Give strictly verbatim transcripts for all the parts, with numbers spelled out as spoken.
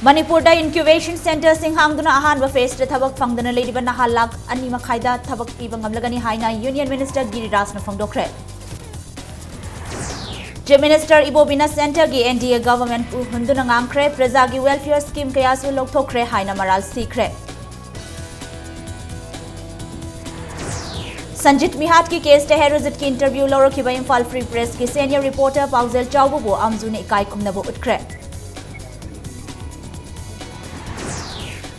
ꯃꯅꯤꯄꯨꯔꯗ incubation centreꯁꯤꯡ ꯍꯥꯡꯗꯨꯅ ꯑꯍꯥꯟꯕ phaseꯇ ꯊꯕꯛ ꯐꯪꯗꯅ ꯂꯩꯔꯤꯕ ꯅꯍꯥ ꯂꯥꯈ ꯑꯅꯤ ꯃꯈꯥꯏꯗ ꯊꯕꯛ ꯄꯤꯕ ꯉꯝꯂꯒꯅꯤ ꯍꯥꯏꯅ Union Minister ꯒꯤꯔꯤꯔꯥꯖꯅ ꯐꯣꯡꯗꯣꯛꯈ꯭ꯔꯦ꯫ Chief Minister ꯏꯕꯣꯕꯤꯅ centreꯒꯤ NDA governmentꯄꯨ ꯍꯨꯟꯗꯨꯅ ꯉꯥꯡꯈ꯭ꯔꯦ, ꯄ꯭ꯔꯖꯥꯒꯤ welfare scheme ꯀꯌꯥꯁꯨ ꯂꯧꯊꯣꯛꯈ꯭ꯔꯦ ꯍꯥꯏꯅ ꯃꯔꯥꯜ ꯁꯤꯈ꯭ꯔꯦ꯫ Sanjit ꯃꯤꯍꯥꯠꯀꯤ caseꯇ ꯍꯦꯔꯣꯖꯤꯠꯀꯤ interview ꯂꯧꯔꯛꯈꯤꯕ Imphal Free Pressꯀꯤ senior reporter ꯄꯥꯎꯖꯦꯜ ꯆꯥꯎꯕꯕꯨ ꯑꯝꯖꯨꯅ ꯏꯀꯥꯏ ꯈꯨꯝꯅꯕ ꯎꯠꯈ꯭ꯔꯦ꯫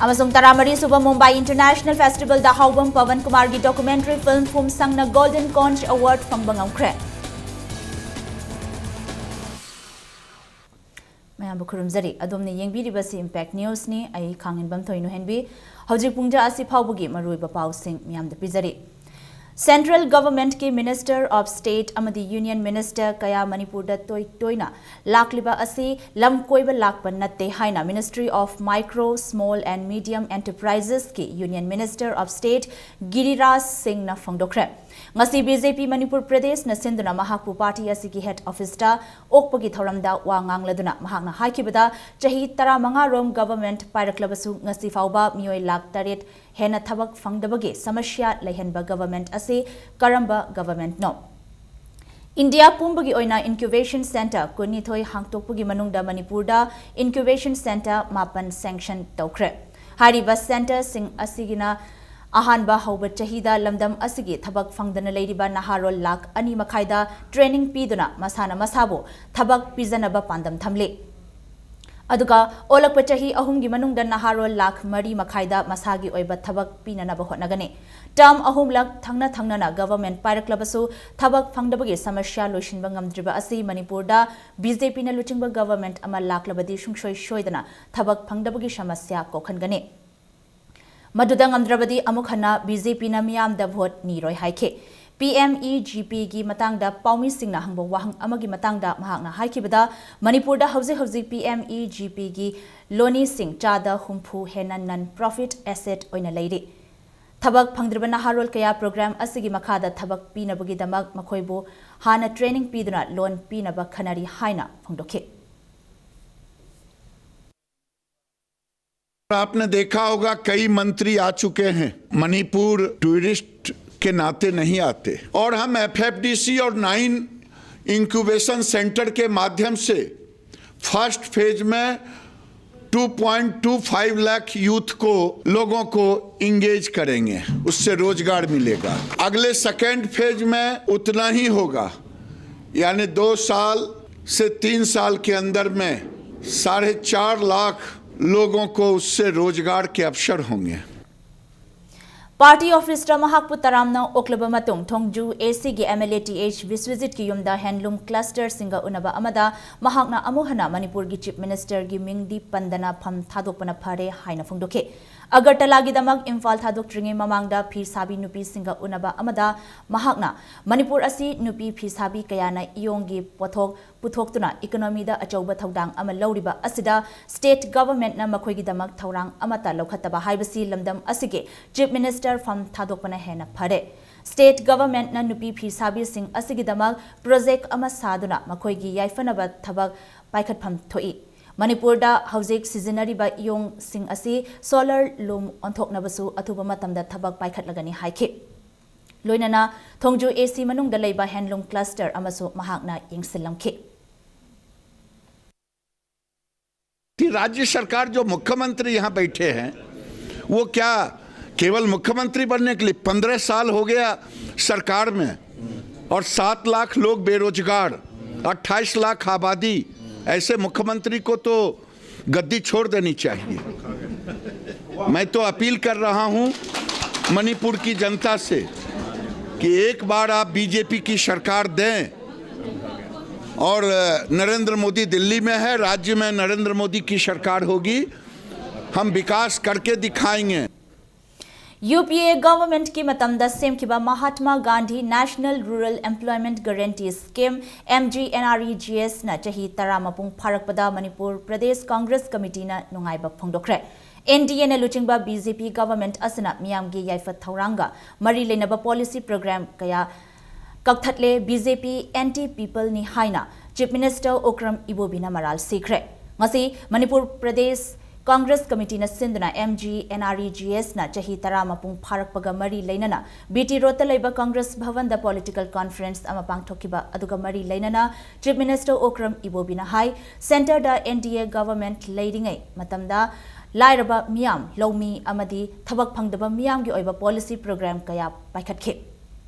ꯑꯃꯁꯨꯡ ꯇꯔꯥꯃꯔꯤ ꯁꯨꯕ Mumbai International Festivalꯗ ꯍꯥꯎꯕꯝ Pawan ꯀꯨꯃꯥꯔꯒꯤ documentary film ꯐꯨꯝꯁꯪꯅ Golden Conch Award ꯐꯪꯕ ꯉꯝꯈ꯭ꯔꯦ꯫ ꯃꯌꯥꯝꯕꯨ ꯈꯨꯔꯨꯝꯖꯔꯤ꯫ ꯑꯗꯣꯝꯅ ꯌꯦꯡꯕꯤꯔꯤꯕꯁꯤ Impact Newsꯅꯤ꯫ ꯑꯩ ꯈꯥꯡꯍꯦꯟꯕꯝ ꯊꯣꯏꯅꯨꯍꯦꯟꯕꯤ꯫ ꯍꯧꯖꯤꯛ ꯄꯨꯡꯖꯥ ꯑꯁꯤ ꯐꯥꯎꯕꯒꯤ ꯃꯔꯨꯑꯣꯏꯕ ꯄꯥꯎꯁꯤꯡ ꯃꯤꯌꯥꯝꯗ ꯄꯤꯖꯔꯤ꯫ Central Governmentꯀꯤ Minister of State ꯑꯃꯗꯤ Union Minister ꯀꯌꯥ ꯃꯅꯤꯄꯨꯔꯗ ꯇꯣꯏ ꯇꯣꯏꯅ ꯂꯥꯛꯂꯤꯕ ꯑꯁꯤ ꯂꯝ ꯀꯣꯏꯕ ꯂꯥꯛꯄ ꯅꯠꯇꯦ ꯍꯥꯏꯅ Ministry of Micro, Small and Medium Enterprisesꯀꯤ Union Minister of State ꯒꯤꯔꯤꯔꯥꯖ ꯁꯤꯡꯅ ꯐꯣꯡꯗꯣꯛꯈ꯭ꯔꯦ꯫ ꯉꯁꯤ BJP ꯃꯅꯤꯄꯨꯔ ꯄ꯭ꯔꯗꯦꯁꯅ ꯁꯤꯟꯗꯨꯅ ꯃꯍꯥꯛꯄꯨ party ꯑꯁꯤꯒꯤ head officeꯇ ꯑꯣꯛꯄꯒꯤ ꯊꯧꯔꯝꯗ ꯋꯥ ꯉꯥꯡꯂꯗꯨꯅ ꯃꯍꯥꯛꯅ ꯍꯥꯏꯈꯤꯕꯗ, ꯆꯍꯤ ꯇꯔꯥꯃꯉꯥ ꯔꯣꯝ government ꯄꯥꯏꯔꯛꯂꯕꯁꯨ ꯉꯁꯤ ꯐꯥꯎꯕ ꯃꯤꯑꯣꯏ ꯂꯥꯈ ꯇꯔꯦꯠ ꯍꯦꯟꯅ ꯊꯕꯛ ꯐꯪꯗꯕꯒꯤ ꯁꯃꯁ꯭ꯌꯥ ꯂꯩꯍꯟꯕ government ꯑꯁꯤ ꯀꯔꯝꯕ governmentꯅꯣ? ꯏꯟꯗꯤꯌꯥ ꯄꯨꯝꯕꯒꯤ ꯑꯣꯏꯅ incubation centre ꯀꯨꯟꯅꯤꯊꯣꯏ ꯍꯥꯡꯗꯣꯛꯄꯒꯤ ꯃꯅꯨꯡꯗ ꯃꯅꯤꯄꯨꯔꯗ incubation centre ꯃꯥꯄꯟ sanction ꯇꯧꯈ꯭ꯔꯦ꯫ ꯍꯥꯏꯔꯤꯕ centreꯁꯤꯡ ꯑꯁꯤꯒꯤꯅ ꯑꯍꯥꯟꯕ ꯍꯧꯕ ꯆꯍꯤꯗ ꯂꯝꯗꯝ ꯑꯁꯤꯒꯤ ꯊꯕꯛ ꯐꯪꯗꯅ ꯂꯩꯔꯤꯕ ꯅꯍꯥꯔꯣꯜ ꯂꯥꯈ ꯑꯅꯤ ꯃꯈꯥꯏꯗ training ꯄꯤꯗꯨꯅ ꯃꯁꯥꯅ ꯃꯁꯥꯕꯨ ꯊꯕꯛ ꯄꯤꯖꯅꯕ ꯄꯥꯟꯗꯝ ꯊꯝꯂꯤ꯫ ꯑꯗꯨꯒ ꯑꯣꯜꯂꯛꯄ ꯆꯍꯤ ꯑꯍꯨꯝꯒꯤ ꯃꯅꯨꯡꯗ ꯅꯍꯥꯔꯣꯜ ꯂꯥꯈ ꯃꯔꯤ ꯃꯈꯥꯏꯗ ꯃꯁꯥꯒꯤ ꯑꯣꯏꯕ ꯊꯕꯛ ꯄꯤꯅꯅꯕ ꯍꯣꯠꯅꯒꯅꯤ꯫ Term ꯑꯍꯨꯝꯂꯛ ꯊꯪꯅ ꯊꯪꯅꯅ government ꯄꯥꯏꯔꯛꯂꯕꯁꯨ ꯊꯕꯛ ꯐꯪꯗꯕꯒꯤ ꯁꯃꯁ꯭ꯌꯥ ꯂꯣꯏꯁꯤꯟꯕ ꯉꯝꯗ꯭ꯔꯤꯕ ꯑꯁꯤ ꯃꯅꯤꯄꯨꯔꯗ BJPꯅ ꯂꯨꯆꯤꯡꯕ government ꯑꯃ ꯂꯥꯛꯂꯕꯗꯤ ꯁꯨꯡꯁꯣꯏ ꯁꯣꯏꯗꯅ ꯊꯕꯛ ꯐꯪꯗꯕꯒꯤ ꯁꯃꯁ꯭ꯌꯥ ꯀꯣꯛꯍꯟꯒꯅꯤ꯫ ꯃꯗꯨꯗ ꯉꯝꯗ꯭ꯔꯕꯗꯤ ꯑꯃꯨꯛ ꯍꯟꯅ BJPꯅ ꯃꯤꯌꯥꯝꯗ vote ꯅꯤꯔꯣꯏ ꯍꯥꯏꯈꯤ꯫ PMEGPꯒꯤ ꯃꯇꯥꯡꯗ ꯄꯥꯎꯃꯤꯁꯤꯡꯅ ꯍꯪꯕ ꯋꯥꯍꯪ ꯑꯃꯒꯤ ꯃꯇꯥꯡꯗ ꯃꯍꯥꯛꯅ ꯍꯥꯏꯈꯤꯕꯗ, ꯃꯅꯤꯄꯨꯔꯗ ꯍꯧꯖꯤꯛ ꯍꯧꯖꯤꯛ PMEGPꯒꯤ ꯂꯣꯅꯤꯁꯤꯡ ꯆꯥꯗ ꯍꯨꯝꯐꯨ ꯍꯦꯟꯅ non profit asset ꯑꯣꯏꯅ ꯂꯩꯔꯤ꯫ ꯊꯕꯛ ꯐꯪꯗ꯭ꯔꯤꯕ ꯅꯍꯥꯔꯣꯜ ꯀꯌꯥ program ꯑꯁꯤꯒꯤ ꯃꯈꯥꯗ ꯊꯕꯛ ꯄꯤꯅꯕꯒꯤꯗꯃꯛ ꯃꯈꯣꯏꯕꯨ ꯍꯥꯟꯅ training ꯄꯤꯗꯨꯅ loan ꯄꯤꯅꯕ ꯈꯟꯅꯔꯤ ꯍꯥꯏꯅ ꯐꯣꯡꯗꯣꯛꯈꯤ꯫ आपने देखा होगा, कई मंत्री आ चुके हैं। मणिपुर टूरिस्ट के नाते नहीं आते, और हम एफएफडीसी और नाइन इंक्यूबेशन सेंटर के माध्यम से फर्स्ट फेज में two point two five lakh youth को, लोगों को इंगेज करेंगे, उससे रोजगार मिलेगा। अगले सेकेंड फेज में उतना ही होगा, यानी दो साल से तीन साल के अंदर में साढ़े चार लाख लोगों को उससे रोजगार के अवसर होंगे। Party office ꯇ ꯃꯍꯥꯛꯄꯨ ꯇꯔꯥꯝꯅ ꯑꯣꯛꯂꯕ ꯃꯇꯨꯡ ꯊꯣꯡꯖꯨ ꯑꯦ ꯁꯤꯒꯤ M L A T H ꯕꯤꯁ꯭ꯋꯖꯤꯠꯀꯤ ꯌꯨꯝꯗ ꯍꯦꯟꯂꯨꯝ ꯀ꯭ꯂꯁꯇꯔꯁꯤꯡꯒ ꯎꯅꯕ ꯑꯃꯗ ꯃꯍꯥꯛꯅ ꯑꯃꯨꯛ ꯍꯟꯅ ꯃꯅꯤꯄꯨꯔꯒꯤ ꯆꯤꯐ ꯃꯤꯅꯤꯁꯇꯔꯒꯤ ꯃꯤꯡꯗꯤ ꯄꯟꯗꯅ ꯐꯝ ꯊꯥꯗꯣꯛꯄꯅ ꯐꯔꯦ ꯍꯥꯏꯅ ꯐꯣꯡꯗꯣꯛꯈꯤ꯫ ꯑꯒꯔꯇꯂꯥꯒꯤꯗꯃꯛ ꯏꯝꯐꯥꯜ ꯊꯥꯗꯣꯛꯇ꯭ꯔꯤꯉꯩ ꯃꯃꯥꯡꯗ ꯐꯤ ꯁꯥꯕꯤ ꯅꯨꯄꯤꯁꯤꯡꯒ ꯎꯅꯕ ꯑꯃꯗ ꯃꯍꯥꯛꯅ ꯃꯅꯤꯄꯨꯔ ꯑꯁꯤ ꯅꯨꯄꯤ ꯐꯤ ꯁꯥꯕꯤ ꯀꯌꯥꯅ ꯏꯌꯣꯡꯒꯤ ꯄꯣꯠꯊꯣꯛ ꯄꯨꯊꯣꯛꯇꯨꯅ ꯏꯀꯣꯅꯣꯃꯤꯗ ꯑꯆꯧꯕ ꯊꯧꯗꯥꯡ ꯑꯃ ꯂꯧꯔꯤꯕ ꯑꯁꯤꯗ ꯁ꯭ꯇꯦꯠ ꯒꯚꯔꯟꯃꯦꯟꯠꯅ ꯃꯈꯣꯏꯒꯤꯗꯃꯛ ꯊꯧꯔꯥꯡ ꯑꯃꯠꯇ ꯂꯧꯈꯠꯇꯕ ꯍꯥꯏꯕꯁꯤ ꯂꯝꯗꯝ ꯑꯁꯤꯒꯤ ꯆꯤꯐ ꯃꯤꯅꯤꯁꯇꯔ ꯐꯝ ꯊꯥꯗꯣꯛꯄꯅ ꯍꯦꯟꯅ ꯐꯔꯦ꯫ ꯁ꯭ꯇꯦꯠ ꯒꯚꯔꯟꯃꯦꯟꯠꯅ ꯅꯨꯄꯤ ꯐꯤ ꯁꯥꯕꯤꯁꯤꯡ ꯑꯁꯤꯒꯤꯗꯃꯛ ꯄ꯭ꯔꯣꯖꯦꯛ ꯑꯃ ꯁꯥꯗꯨꯅ ꯃꯈꯣꯏꯒꯤ ꯌꯥꯏꯐꯅꯕ ꯊꯕꯛ ꯄꯥꯏꯈꯠꯐꯝ ꯊꯣꯛꯏ꯫ ꯃꯅꯤꯄꯨꯔꯗ ꯍꯧꯖꯤꯛ ꯁꯤꯖꯤꯟꯅꯔꯤꯕ ꯏꯌꯣꯡꯁꯤꯡ ꯑꯁꯤ ꯁꯣꯂꯔ ꯂꯨꯝ ꯑꯣꯟꯊꯣꯛꯅꯕꯁꯨ ꯑꯊꯨꯕ ꯃꯇꯝꯗ ꯊꯕꯛ ꯄꯥꯏꯈꯠꯂꯒꯅꯤ ꯍꯥꯏꯈꯤ꯫ ꯂꯣꯏꯅꯅ ꯊꯣꯡꯖꯨ ꯑꯦ ꯁꯤ ꯃꯅꯨꯡꯗ ꯂꯩꯕ ꯍꯦꯟꯂꯨꯝ ꯀ꯭ꯂꯁꯇꯔ ꯑꯃꯁꯨ ꯃꯍꯥꯛꯅ ꯌꯦꯡꯁꯤꯜꯂꯝꯈꯤ꯫ कि राज्य सरकार, जो मुख्यमंत्री यहाँ बैठे हैं, वो क्या केवल मुख्यमंत्री बनने के लिए? पन्द्रह साल हो गया सरकार में और सात लाख लोग बेरोजगार, अट्ठाईस लाख आबादी, ऐसे मुख्यमंत्री को तो गद्दी छोड़ देनी चाहिए। मैं तो अपील कर रहा हूं मणिपुर की जनता से कि एक बार आप बीजेपी की सरकार दें, और नरेंद्र मोदी दिल्ली में है, राज्य में नरेंद्र मोदी की सरकार होगी, हम विकास करके दिखाएंगे। ꯌꯨ ꯄꯤ ꯑꯦ ꯒꯚꯔꯟꯃꯦꯟꯠꯀꯤ ꯃꯇꯝꯗ ꯁꯦꯝꯈꯤꯕ Mahatma Gandhi national rural employment guarantee scheme, M G N R E G ꯑꯦꯁꯅ ꯆꯍꯤ ꯇꯔꯥ ꯃꯄꯨꯡ ꯐꯥꯔꯛꯄꯗ ꯃꯅꯤꯄꯨꯔ ꯄ꯭ꯔꯗꯦꯁ ꯀꯪꯒ꯭ꯔꯦꯁ ꯀꯃꯤꯇꯤꯅ ꯅꯨꯡꯉꯥꯏꯕ ꯐꯣꯡꯗꯣꯛꯈ꯭ꯔꯦ꯫ ꯑꯦꯟ ꯗꯤ ꯑꯦꯅ ꯂꯨꯆꯤꯡꯕ ꯕꯤ ꯖꯦ ꯄꯤ ꯒꯚꯔꯟꯃꯦꯟꯠ ꯑꯁꯤꯅ ꯃꯤꯌꯥꯝꯒꯤ ꯌꯥꯏꯐ ꯊꯧꯔꯥꯡꯒ ꯃꯔꯤ ꯂꯩꯅꯕ ꯄꯣꯂꯤꯁꯤ ꯄ꯭ꯔꯣꯒ꯭ꯔꯥꯝ ꯀꯌꯥ ꯀꯛꯊꯠꯂꯦ, ꯕꯤ ꯖꯦ ꯄꯤ ꯑꯦꯟꯇꯤ ꯄꯤꯄꯜꯅꯤ ꯍꯥꯏꯅ ꯆꯤꯐ ꯃꯤꯅꯤꯁꯇꯔ ꯎꯀ꯭ꯔꯝ ꯏꯕꯣꯕꯤꯅ ꯃꯔꯥꯜ ꯁꯤꯈ꯭ꯔꯦ꯫ ꯉꯁꯤ ꯃꯅꯤꯄꯨꯔ ꯄ꯭ꯔꯗꯦꯁ Congress Committeeꯅ ꯁꯤꯟꯗꯨꯅ M G N R E G Sꯅ ꯆꯍꯤ ꯇꯔꯥ ꯃꯄꯨꯡ ꯐꯥꯔꯛꯄꯒ ꯃꯔꯤ ꯂꯩꯅꯅ B T Roadꯇ ꯂꯩꯕ Congress ꯚꯕꯟꯗ political conference ꯑꯃ ꯄꯥꯡꯊꯣꯛꯈꯤꯕ ꯑꯗꯨꯒ ꯃꯔꯤ ꯂꯩꯅꯅ Chief Minister Okram Ibobiꯅ high, centreꯗ N D A government ꯂꯩꯔꯤꯉꯩ ꯃꯇꯝꯗ ꯂꯥꯏꯔꯕ ꯃꯤꯌꯥꯝ, ꯂꯧꯃꯤ ꯑꯃꯗꯤ ꯊꯕꯛ ꯐꯪꯗꯕ ꯃꯤꯌꯥꯝꯒꯤ ꯑꯣꯏꯕ policy program ꯀꯌꯥ ꯄꯥꯏꯈꯠꯈꯤ꯫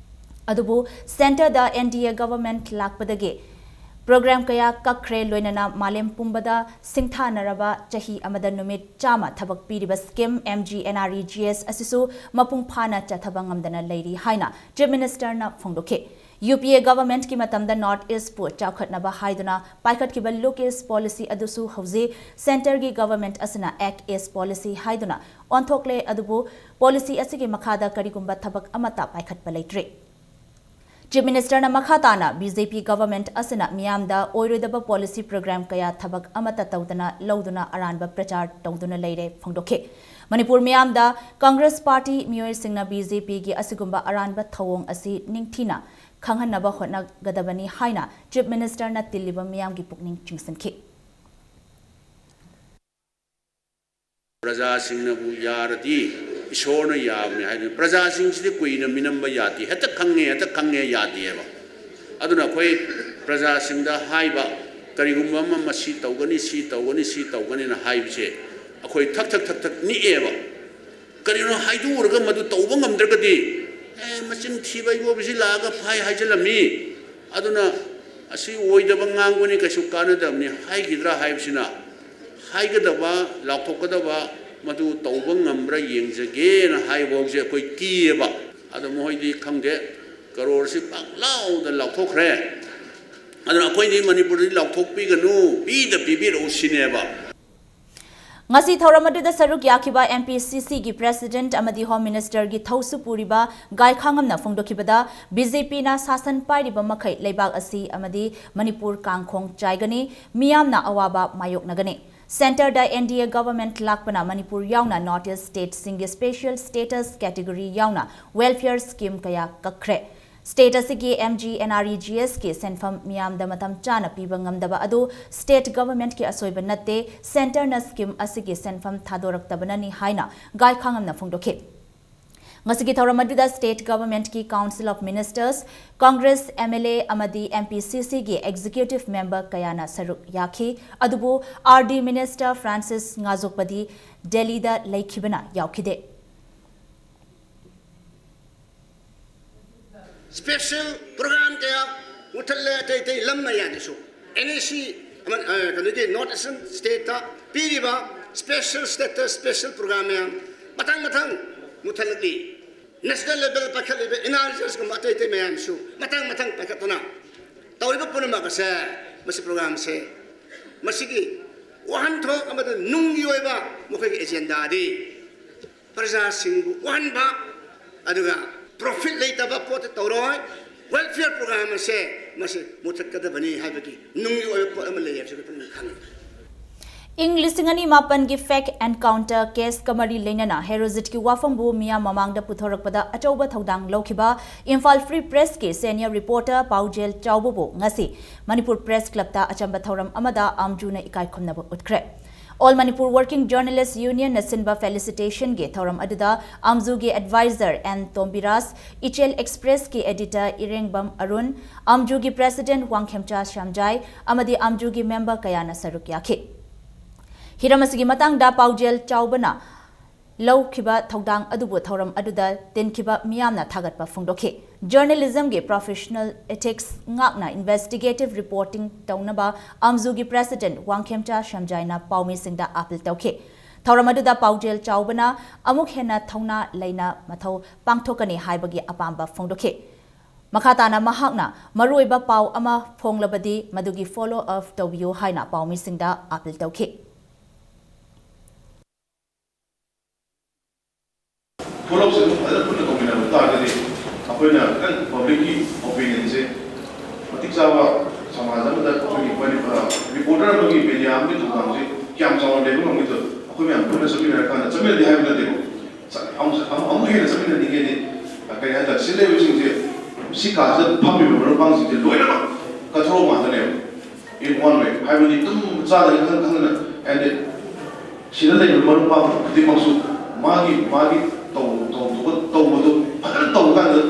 ꯑꯗꯨꯕꯨ centreꯗ N D A government ꯂꯥꯛꯄꯗꯒꯤ program ꯀꯌꯥ ꯀꯛꯈ꯭ꯔꯦ, ꯂꯣꯏꯅꯅ ꯃꯥꯂꯦꯝ ꯄꯨꯝꯕꯗ ꯁꯤꯡꯊꯥꯅꯔꯕ ꯆꯍꯤ ꯑꯃꯗ ꯅꯨꯃꯤꯠ ꯆꯥꯝꯃ ꯊꯕꯛ ꯄꯤꯔꯤꯕ scheme M G N R E G S ꯑꯁꯤꯁꯨ ꯃꯄꯨꯡ ꯐꯥꯅ ꯆꯠꯊꯕ ꯉꯝꯗꯅ ꯂꯩꯔꯤ ꯍꯥꯏꯅ Chief Ministerꯅ ꯐꯣꯡꯗꯣꯛꯈꯤ꯫ U P A governmentꯀꯤ ꯃꯇꯝꯗ North Eastꯄꯨ ꯆꯥꯎꯈꯠꯅꯕ ꯍꯥꯏꯗꯨꯅ ꯄꯥꯏꯈꯠꯈꯤꯕ Look East policy ꯑꯗꯨꯁꯨ ꯍꯧꯖꯤꯛ centreꯒꯤ government ꯑꯁꯤꯅ Act East policy ꯍꯥꯏꯗꯨꯅ ꯑꯣꯟꯊꯣꯛꯂꯦ꯫ ꯑꯗꯨꯕꯨ policy ꯑꯁꯤꯒꯤ ꯃꯈꯥꯗ ꯀꯔꯤꯒꯨꯝꯕ ꯊꯕꯛ ꯑꯃꯠꯇ ꯄꯥꯏꯈꯠꯄ ꯂꯩꯇ꯭ꯔꯤ꯫ Chief Ministerꯅ ꯃꯈꯥ ꯇꯥꯅ B J P government ꯑꯁꯤꯅ ꯃꯤꯌꯥꯝꯗ ꯑꯣꯏꯔꯣꯏꯗꯕ policy program ꯀꯌꯥ ꯊꯕꯛ ꯑꯃꯠꯇ ꯇꯧꯗꯅ ꯂꯧꯗꯨꯅ ꯑꯔꯥꯟꯕ ꯄ꯭ꯔꯆꯥꯔ ꯇꯧꯗꯨꯅ ꯂꯩꯔꯦ ꯐꯣꯡꯗꯣꯛꯈꯤ꯫ ꯃꯅꯤꯄꯨꯔ ꯃꯤꯌꯥꯝꯗ Congress party ꯃꯤꯑꯣꯏꯁꯤꯡꯅ B J Pꯒꯤ ꯑꯁꯤꯒꯨꯝꯕ ꯑꯔꯥꯟꯕ ꯊꯧꯑꯣꯡ ꯑꯁꯤ ꯅꯤꯡꯊꯤꯅ ꯈꯪꯍꯟꯅꯕ ꯍꯣꯠꯅꯒꯗꯕꯅꯤ ꯍꯥꯏꯅ Chief Ministerꯅ ꯇꯤꯜꯂꯤꯕ ꯃꯤꯌꯥꯝꯒꯤ ꯄꯨꯛꯅꯤꯡ ꯆꯤꯡꯁꯤꯟꯈꯤ꯫ ꯄ꯭ꯔꯖꯥꯁꯤꯡꯅꯕꯨ ꯌꯥꯔꯗꯤ ꯏꯁꯣꯔꯅ ꯌꯥꯕꯅꯤ ꯍꯥꯏꯗꯨꯅ ꯄ꯭ꯔꯖꯥꯁꯤꯡꯁꯤꯗꯤ ꯀꯨꯏꯅ ꯃꯤꯅꯝꯕ ꯌꯥꯗꯦ꯫ ꯍꯦꯛꯇ ꯈꯪꯉꯦ, ꯍꯦꯛꯇ ꯈꯪꯉꯦ ꯌꯥꯗꯦꯕ꯫ ꯑꯗꯨꯅ ꯑꯩꯈꯣꯏ ꯄ꯭ꯔꯖꯥꯁꯤꯡꯗ ꯍꯥꯏꯕ, ꯀꯔꯤꯒꯨꯝꯕ ꯑꯃ ꯃꯁꯤ ꯇꯧꯒꯅꯤ, ꯁꯤ ꯇꯧꯒꯅꯤ, ꯁꯤ ꯇꯧꯒꯅꯤꯅ ꯍꯥꯏꯕꯁꯦ ꯑꯩꯈꯣꯏ ꯊꯛ ꯊꯛ ꯊꯛ ꯊꯛ ꯅꯤꯛꯑꯦꯕ꯫ ꯀꯔꯤꯒꯤꯅꯣ ꯍꯥꯏꯗꯣꯛꯎꯔꯒ ꯃꯗꯨ ꯇꯧꯕ ꯉꯝꯗ꯭ꯔꯒꯗꯤ, "ꯑꯦ, ꯃꯆꯤꯟ ꯊꯤꯕ ꯏꯕꯣꯕꯤꯁꯤ ꯂꯥꯛꯑꯒ ꯐꯥꯏ ꯍꯥꯏꯖꯤꯜꯂꯝꯃꯤ, ꯑꯗꯨꯅ ꯑꯁꯤ ꯑꯣꯏꯗꯕ ꯉꯥꯡꯕꯅꯤ, ꯀꯩꯁꯨ ꯀꯥꯟꯅꯗꯕꯅꯤ" ꯍꯥꯏꯈꯤꯗ꯭ꯔꯥ ꯍꯥꯏꯕꯁꯤꯅ ꯍꯥꯏꯒꯗꯕ, ꯂꯥꯎꯊꯣꯛꯀꯗꯕ, ꯃꯗꯨ ꯇꯧꯕ ꯉꯝꯕ꯭ꯔꯥ ꯌꯦꯡꯖꯒꯦꯅ ꯍꯥꯏꯕ ꯐꯥꯎꯁꯦ ꯑꯩꯈꯣꯏ ꯀꯤꯌꯦꯕ꯫ ꯑꯗꯣ ꯃꯈꯣꯏꯗꯤ ꯈꯪꯗꯦ, ꯀꯔꯣꯔꯁꯤ ꯄꯥꯛꯂꯥꯎꯗ ꯂꯥꯎꯊꯣꯛꯈ꯭ꯔꯦ꯫ ꯑꯗꯨꯅ ꯑꯩꯈꯣꯏꯗꯤ ꯃꯅꯤꯄꯨꯔꯗꯗꯤ ꯂꯥꯎꯊꯣꯛꯄꯤꯒꯅꯨ, ꯄꯤꯗ ꯄꯤꯕꯤꯔꯛꯎ ꯁꯤꯅꯦꯕ꯫ ꯉꯁꯤ ꯊꯧꯔꯝ ꯑꯗꯨꯗ ꯁꯔꯨꯛ ꯌꯥꯈꯤꯕ M P C Cꯒꯤ President ꯑꯃꯗꯤ Home Ministerꯒꯤ ꯊꯧꯁꯨ ꯄꯨꯔꯤꯕ ꯒꯥꯏꯈꯥꯉꯝꯅ ꯐꯣꯡꯗꯣꯛꯈꯤꯕꯗ, B J Pꯅ ꯁꯥꯁꯟ ꯄꯥꯏꯔꯤꯕ ꯃꯈꯩ ꯂꯩꯕꯥꯛ ꯑꯁꯤ ꯑꯃꯗꯤ ꯃꯅꯤꯄꯨꯔ ꯀꯥꯡꯈꯣꯡ ꯆꯥꯏꯒꯅꯤ, ꯃꯤꯌꯥꯝꯅ ꯑꯋꯥꯕ ꯃꯥꯌꯣꯛꯅꯒꯅꯤ꯫ Centreꯗ N D A government ꯂꯥꯛꯄꯅ ꯃꯅꯤꯄꯨꯔ ꯌꯥꯎꯅ North East stateꯁꯤꯡꯒꯤ special status category ꯌꯥꯎꯅ welfare scheme ꯀꯌꯥ ꯀꯛꯈ꯭ꯔꯦ꯫ State ꯑꯁꯤꯒꯤ M G N R E G Sꯀꯤ ꯁꯦꯟꯐꯝ ꯃꯤꯌꯥꯝꯗ ꯃꯇꯝ ꯆꯥꯅ ꯄꯤꯕ ꯉꯝꯗꯕ ꯑꯗꯨ state governmentꯀꯤ ꯑꯁꯣꯏꯕ ꯅꯠꯇꯦ, centreꯅ scheme ꯑꯁꯤꯒꯤ ꯁꯦꯟꯐꯝ ꯊꯥꯗꯣꯔꯛꯇꯕꯅꯅꯤ ꯍꯥꯏꯅ ꯒꯥꯏꯈꯥꯉꯝꯅ ꯐꯣꯡꯗꯣꯛꯈꯤ꯫ ꯉꯁꯤꯒꯤ ꯊꯧꯔꯝ ꯑꯗꯨꯗ state governmentꯀꯤ Council of Ministers, Congress M L A ꯑꯃꯗꯤ M P C Cꯒꯤ executive member ꯀꯌꯥꯅ ꯁꯔꯨꯛ ꯌꯥꯈꯤ꯫ ꯑꯗꯨꯕꯨ R D minister Francis ꯉꯥꯖꯣꯛꯄꯗꯤ ꯗꯦꯜꯂꯤꯗ ꯂꯩꯈꯤꯕꯅ ꯌꯥꯎꯈꯤꯗꯦ꯫ Special program ꯀꯌꯥ ꯃꯨꯊꯠꯂꯦ ꯑꯇꯩ ꯑꯇꯩ ꯂꯝ ꯃꯌꯥꯗꯁꯨ꯫ N A C ꯑꯃ, ꯑ, ꯀꯩꯅꯣꯒꯤ North Eastern stateꯇ ꯄꯤꯔꯤꯕ special status, special program ꯃꯌꯥꯝ ꯃꯊꯪ ꯃꯊꯪ ꯃꯨꯊꯠꯂꯛꯂꯤ꯫ National level ꯄꯥꯏꯈꯠꯂꯤꯕ N R G Sꯀꯨꯝꯕ ꯑꯇꯩ ꯑꯇꯩ ꯃꯌꯥꯝꯁꯨ ꯃꯊꯪ ꯃꯊꯪ ꯄꯥꯏꯈꯠꯇꯨꯅ ꯇꯧꯔꯤꯕ ꯄꯨꯝꯅꯃꯛ ꯑꯁꯦ ꯃꯁꯤ programꯁꯦ ꯃꯁꯤꯒꯤ ꯋꯥꯍꯟꯊꯣꯛ ꯑꯃꯗꯤ ꯅꯨꯡꯒꯤ ꯑꯣꯏꯕ ꯃꯈꯣꯏꯒꯤ agendaꯗꯤ ꯄ꯭ꯔꯖꯥꯁꯤꯡꯕꯨ ꯋꯥꯍꯟꯕ ꯑꯗꯨꯒ profit ꯂꯩꯇꯕ ꯄꯣꯠꯇ ꯇꯧꯔꯣꯏ꯫ Welfare program ꯑꯁꯦ ꯃꯁꯤ ꯃꯨꯊꯠꯀꯗꯕꯅꯤ ꯍꯥꯏꯕꯒꯤ ꯅꯨꯡꯒꯤ ꯑꯣꯏꯕ ꯄꯣꯠ ꯑꯃ ꯂꯩ ꯍꯥꯏꯕꯁꯤ ꯑꯩꯈꯣꯏ ꯄꯨꯝꯅꯃꯛ ꯈꯪꯏ꯫ ꯏꯪ ꯂꯤꯁꯤꯡ ꯑꯅꯤ ꯃꯥꯄꯟꯒꯤ fake encounter caseꯀ ꯃꯔꯤ ꯂꯩꯅꯅ ꯍꯦꯔꯣꯖꯤꯠꯀꯤ ꯋꯥꯐꯝꯕꯨ ꯃꯤꯌꯥꯝ ꯃꯃꯥꯡꯗ ꯄꯨꯊꯣꯔꯛꯄꯗ ꯑꯆꯧꯕ ꯊꯧꯗꯥꯡ ꯂꯧꯈꯤꯕ ꯏꯝꯐꯥꯜ Free Pressꯀꯤ senior reporter ꯄꯥꯎꯖꯦꯜ ꯆꯥꯎꯕꯕꯨ ꯉꯁꯤ ꯃꯅꯤꯄꯨꯔ Press Clubꯇ ꯑꯆꯝꯕ ꯊꯧꯔꯝ ꯑꯃꯗ ꯑꯥꯝꯖꯨꯅ ꯏꯀꯥꯏ ꯈꯨꯝꯅꯕ ꯎꯠꯈ꯭ꯔꯦ꯫ All Manipur Working Journalist Unionꯅ ꯁꯤꯟꯕ felicitationꯒꯤ ꯊꯧꯔꯝ ꯑꯗꯨꯗ ꯑꯥꯝꯖꯨꯒꯤ advisor N ꯇꯣꯝꯕꯤꯔꯥꯖ, ꯏꯆꯦꯜ Expressꯀꯤ editor ꯏꯔꯦꯡꯕꯝ ꯑꯔꯨꯟ, ꯑꯥꯝꯖꯨꯒꯤ president ꯋꯥꯡꯈꯦꯝꯆꯥ ꯁ꯭ꯌꯥꯝꯖꯥꯏ ꯑꯃꯗꯤ ꯑꯥꯝꯖꯨꯒꯤ member ꯀꯌꯥꯅ ꯁꯔꯨꯛ ꯌꯥꯈꯤ꯫ ꯍꯤꯔꯝ ꯑꯁꯤꯒꯤ ꯃꯇꯥꯡꯗ ꯄꯥꯎꯖꯦꯜ ꯆꯥꯎꯕꯅ ꯂꯧꯈꯤꯕ ꯊꯧꯗꯥꯡ ꯑꯗꯨꯕꯨ ꯊꯧꯔꯝ ꯑꯗꯨꯗ ꯇꯤꯟꯈꯤꯕ ꯃꯤꯌꯥꯝꯅ ꯊꯥꯒꯠꯄ ꯐꯣꯡꯗꯣꯛꯈꯤ꯫ Journalismꯒꯤ professional ethics ꯉꯥꯛꯅ investigative reporting ꯇꯧꯅꯕ ꯑꯥꯝꯖꯨꯒꯤ president ꯋꯥꯡꯈꯦꯝꯆꯥ ꯁ꯭ꯌꯥꯝꯖꯥꯏꯅ ꯄꯥꯎꯃꯤꯁꯤꯡꯗ appeal ꯇꯧꯈꯤ꯫ ꯊꯧꯔꯝ ꯑꯗꯨꯗ ꯄꯥꯎꯖꯦꯜ ꯆꯥꯎꯕꯅ ꯑꯃꯨꯛ ꯍꯦꯟꯅ ꯊꯧꯅꯥ ꯂꯩꯅ ꯃꯊꯧ ꯄꯥꯡꯊꯣꯛꯀꯅꯤ ꯍꯥꯏꯕꯒꯤ ꯑꯄꯥꯝꯕ ꯐꯣꯡꯗꯣꯛꯈꯤ꯫ ꯃꯈꯥ ꯇꯥꯅ ꯃꯍꯥꯛꯅ ꯃꯔꯨꯑꯣꯏꯕ ꯄꯥꯎ ꯑꯃ ꯐꯣꯡꯂꯕꯗꯤ ꯃꯗꯨꯒꯤ follow up ꯇꯧꯕꯤꯌꯨ ꯍꯥꯏꯅ ꯄꯥꯎꯃꯤꯁꯤꯡꯗ appeal ꯇꯧꯈꯤ꯫ Follow upꯁꯦ ꯑꯗꯨꯝ ꯐꯖꯅ ꯄꯨꯟꯅ ꯇꯧꯃꯤꯟꯅꯕ ꯇꯥꯔꯒꯗꯤ ꯑꯩꯈꯣꯏꯅ ꯈꯤꯇꯪ publicꯀꯤ opinionꯁꯦ ꯃꯇꯤꯛ ꯆꯥꯕ ꯁꯃꯥꯖ ꯑꯃꯗ ꯑꯩꯈꯣꯏꯒꯤ ꯃꯅꯤꯄꯨꯔ reporter ꯑꯃꯒꯤ media ꯑꯃꯒꯤ ꯊꯧꯗꯥꯡꯁꯦ ꯀꯌꯥꯝ ꯆꯥꯎꯅ ꯂꯩꯕ ꯉꯝꯒꯗ꯭ꯔꯣ? ꯑꯩꯈꯣꯏ ꯃꯌꯥꯝ ꯄꯨꯟꯅ ꯆꯠꯃꯤꯟꯅꯔꯀꯥꯟꯗ ꯆꯠꯃꯤꯟꯅꯗꯦ ꯍꯥꯏꯕ ꯅꯠꯇꯦꯀꯣ꯫ ꯑꯃꯨꯛ ꯑꯃꯨꯛ ꯍꯦꯟꯅ ꯆꯠꯃꯤꯟꯅꯅꯤꯡꯉꯦꯗꯤ ꯀꯔꯤ ꯍꯥꯏꯇꯥꯔꯦ, ꯁꯤ ꯂꯩꯕꯁꯤꯡꯁꯦ ꯁꯤ ꯀꯥꯁꯤꯗ ꯐꯝꯃꯤꯕ ꯃꯔꯨꯞ ꯃꯄꯥꯡꯁꯤꯡꯁꯦ ꯂꯣꯏꯅꯃꯛ ꯀꯟꯊꯣꯛꯑ ꯉꯥꯛꯇꯅꯦꯕ꯫ In one way, ꯍꯥꯏꯕꯗꯤ ꯑꯗꯨꯝ ꯆꯥꯗꯅ ꯈꯪ ꯈꯪꯗꯅ, ꯍꯥꯏꯗꯤ ꯁꯤꯗ ꯂꯩꯕ ꯃꯔꯨꯞ ꯃꯄꯥꯡ ꯈꯨꯗꯤꯡꯃꯛꯁꯨ ꯃꯥꯒꯤ ꯃꯥꯒꯤ ꯇꯧ- ꯇꯧ- ꯇꯧꯕꯗꯨ ꯐꯖꯅ ꯇꯧꯕ ꯀꯥꯟꯗ,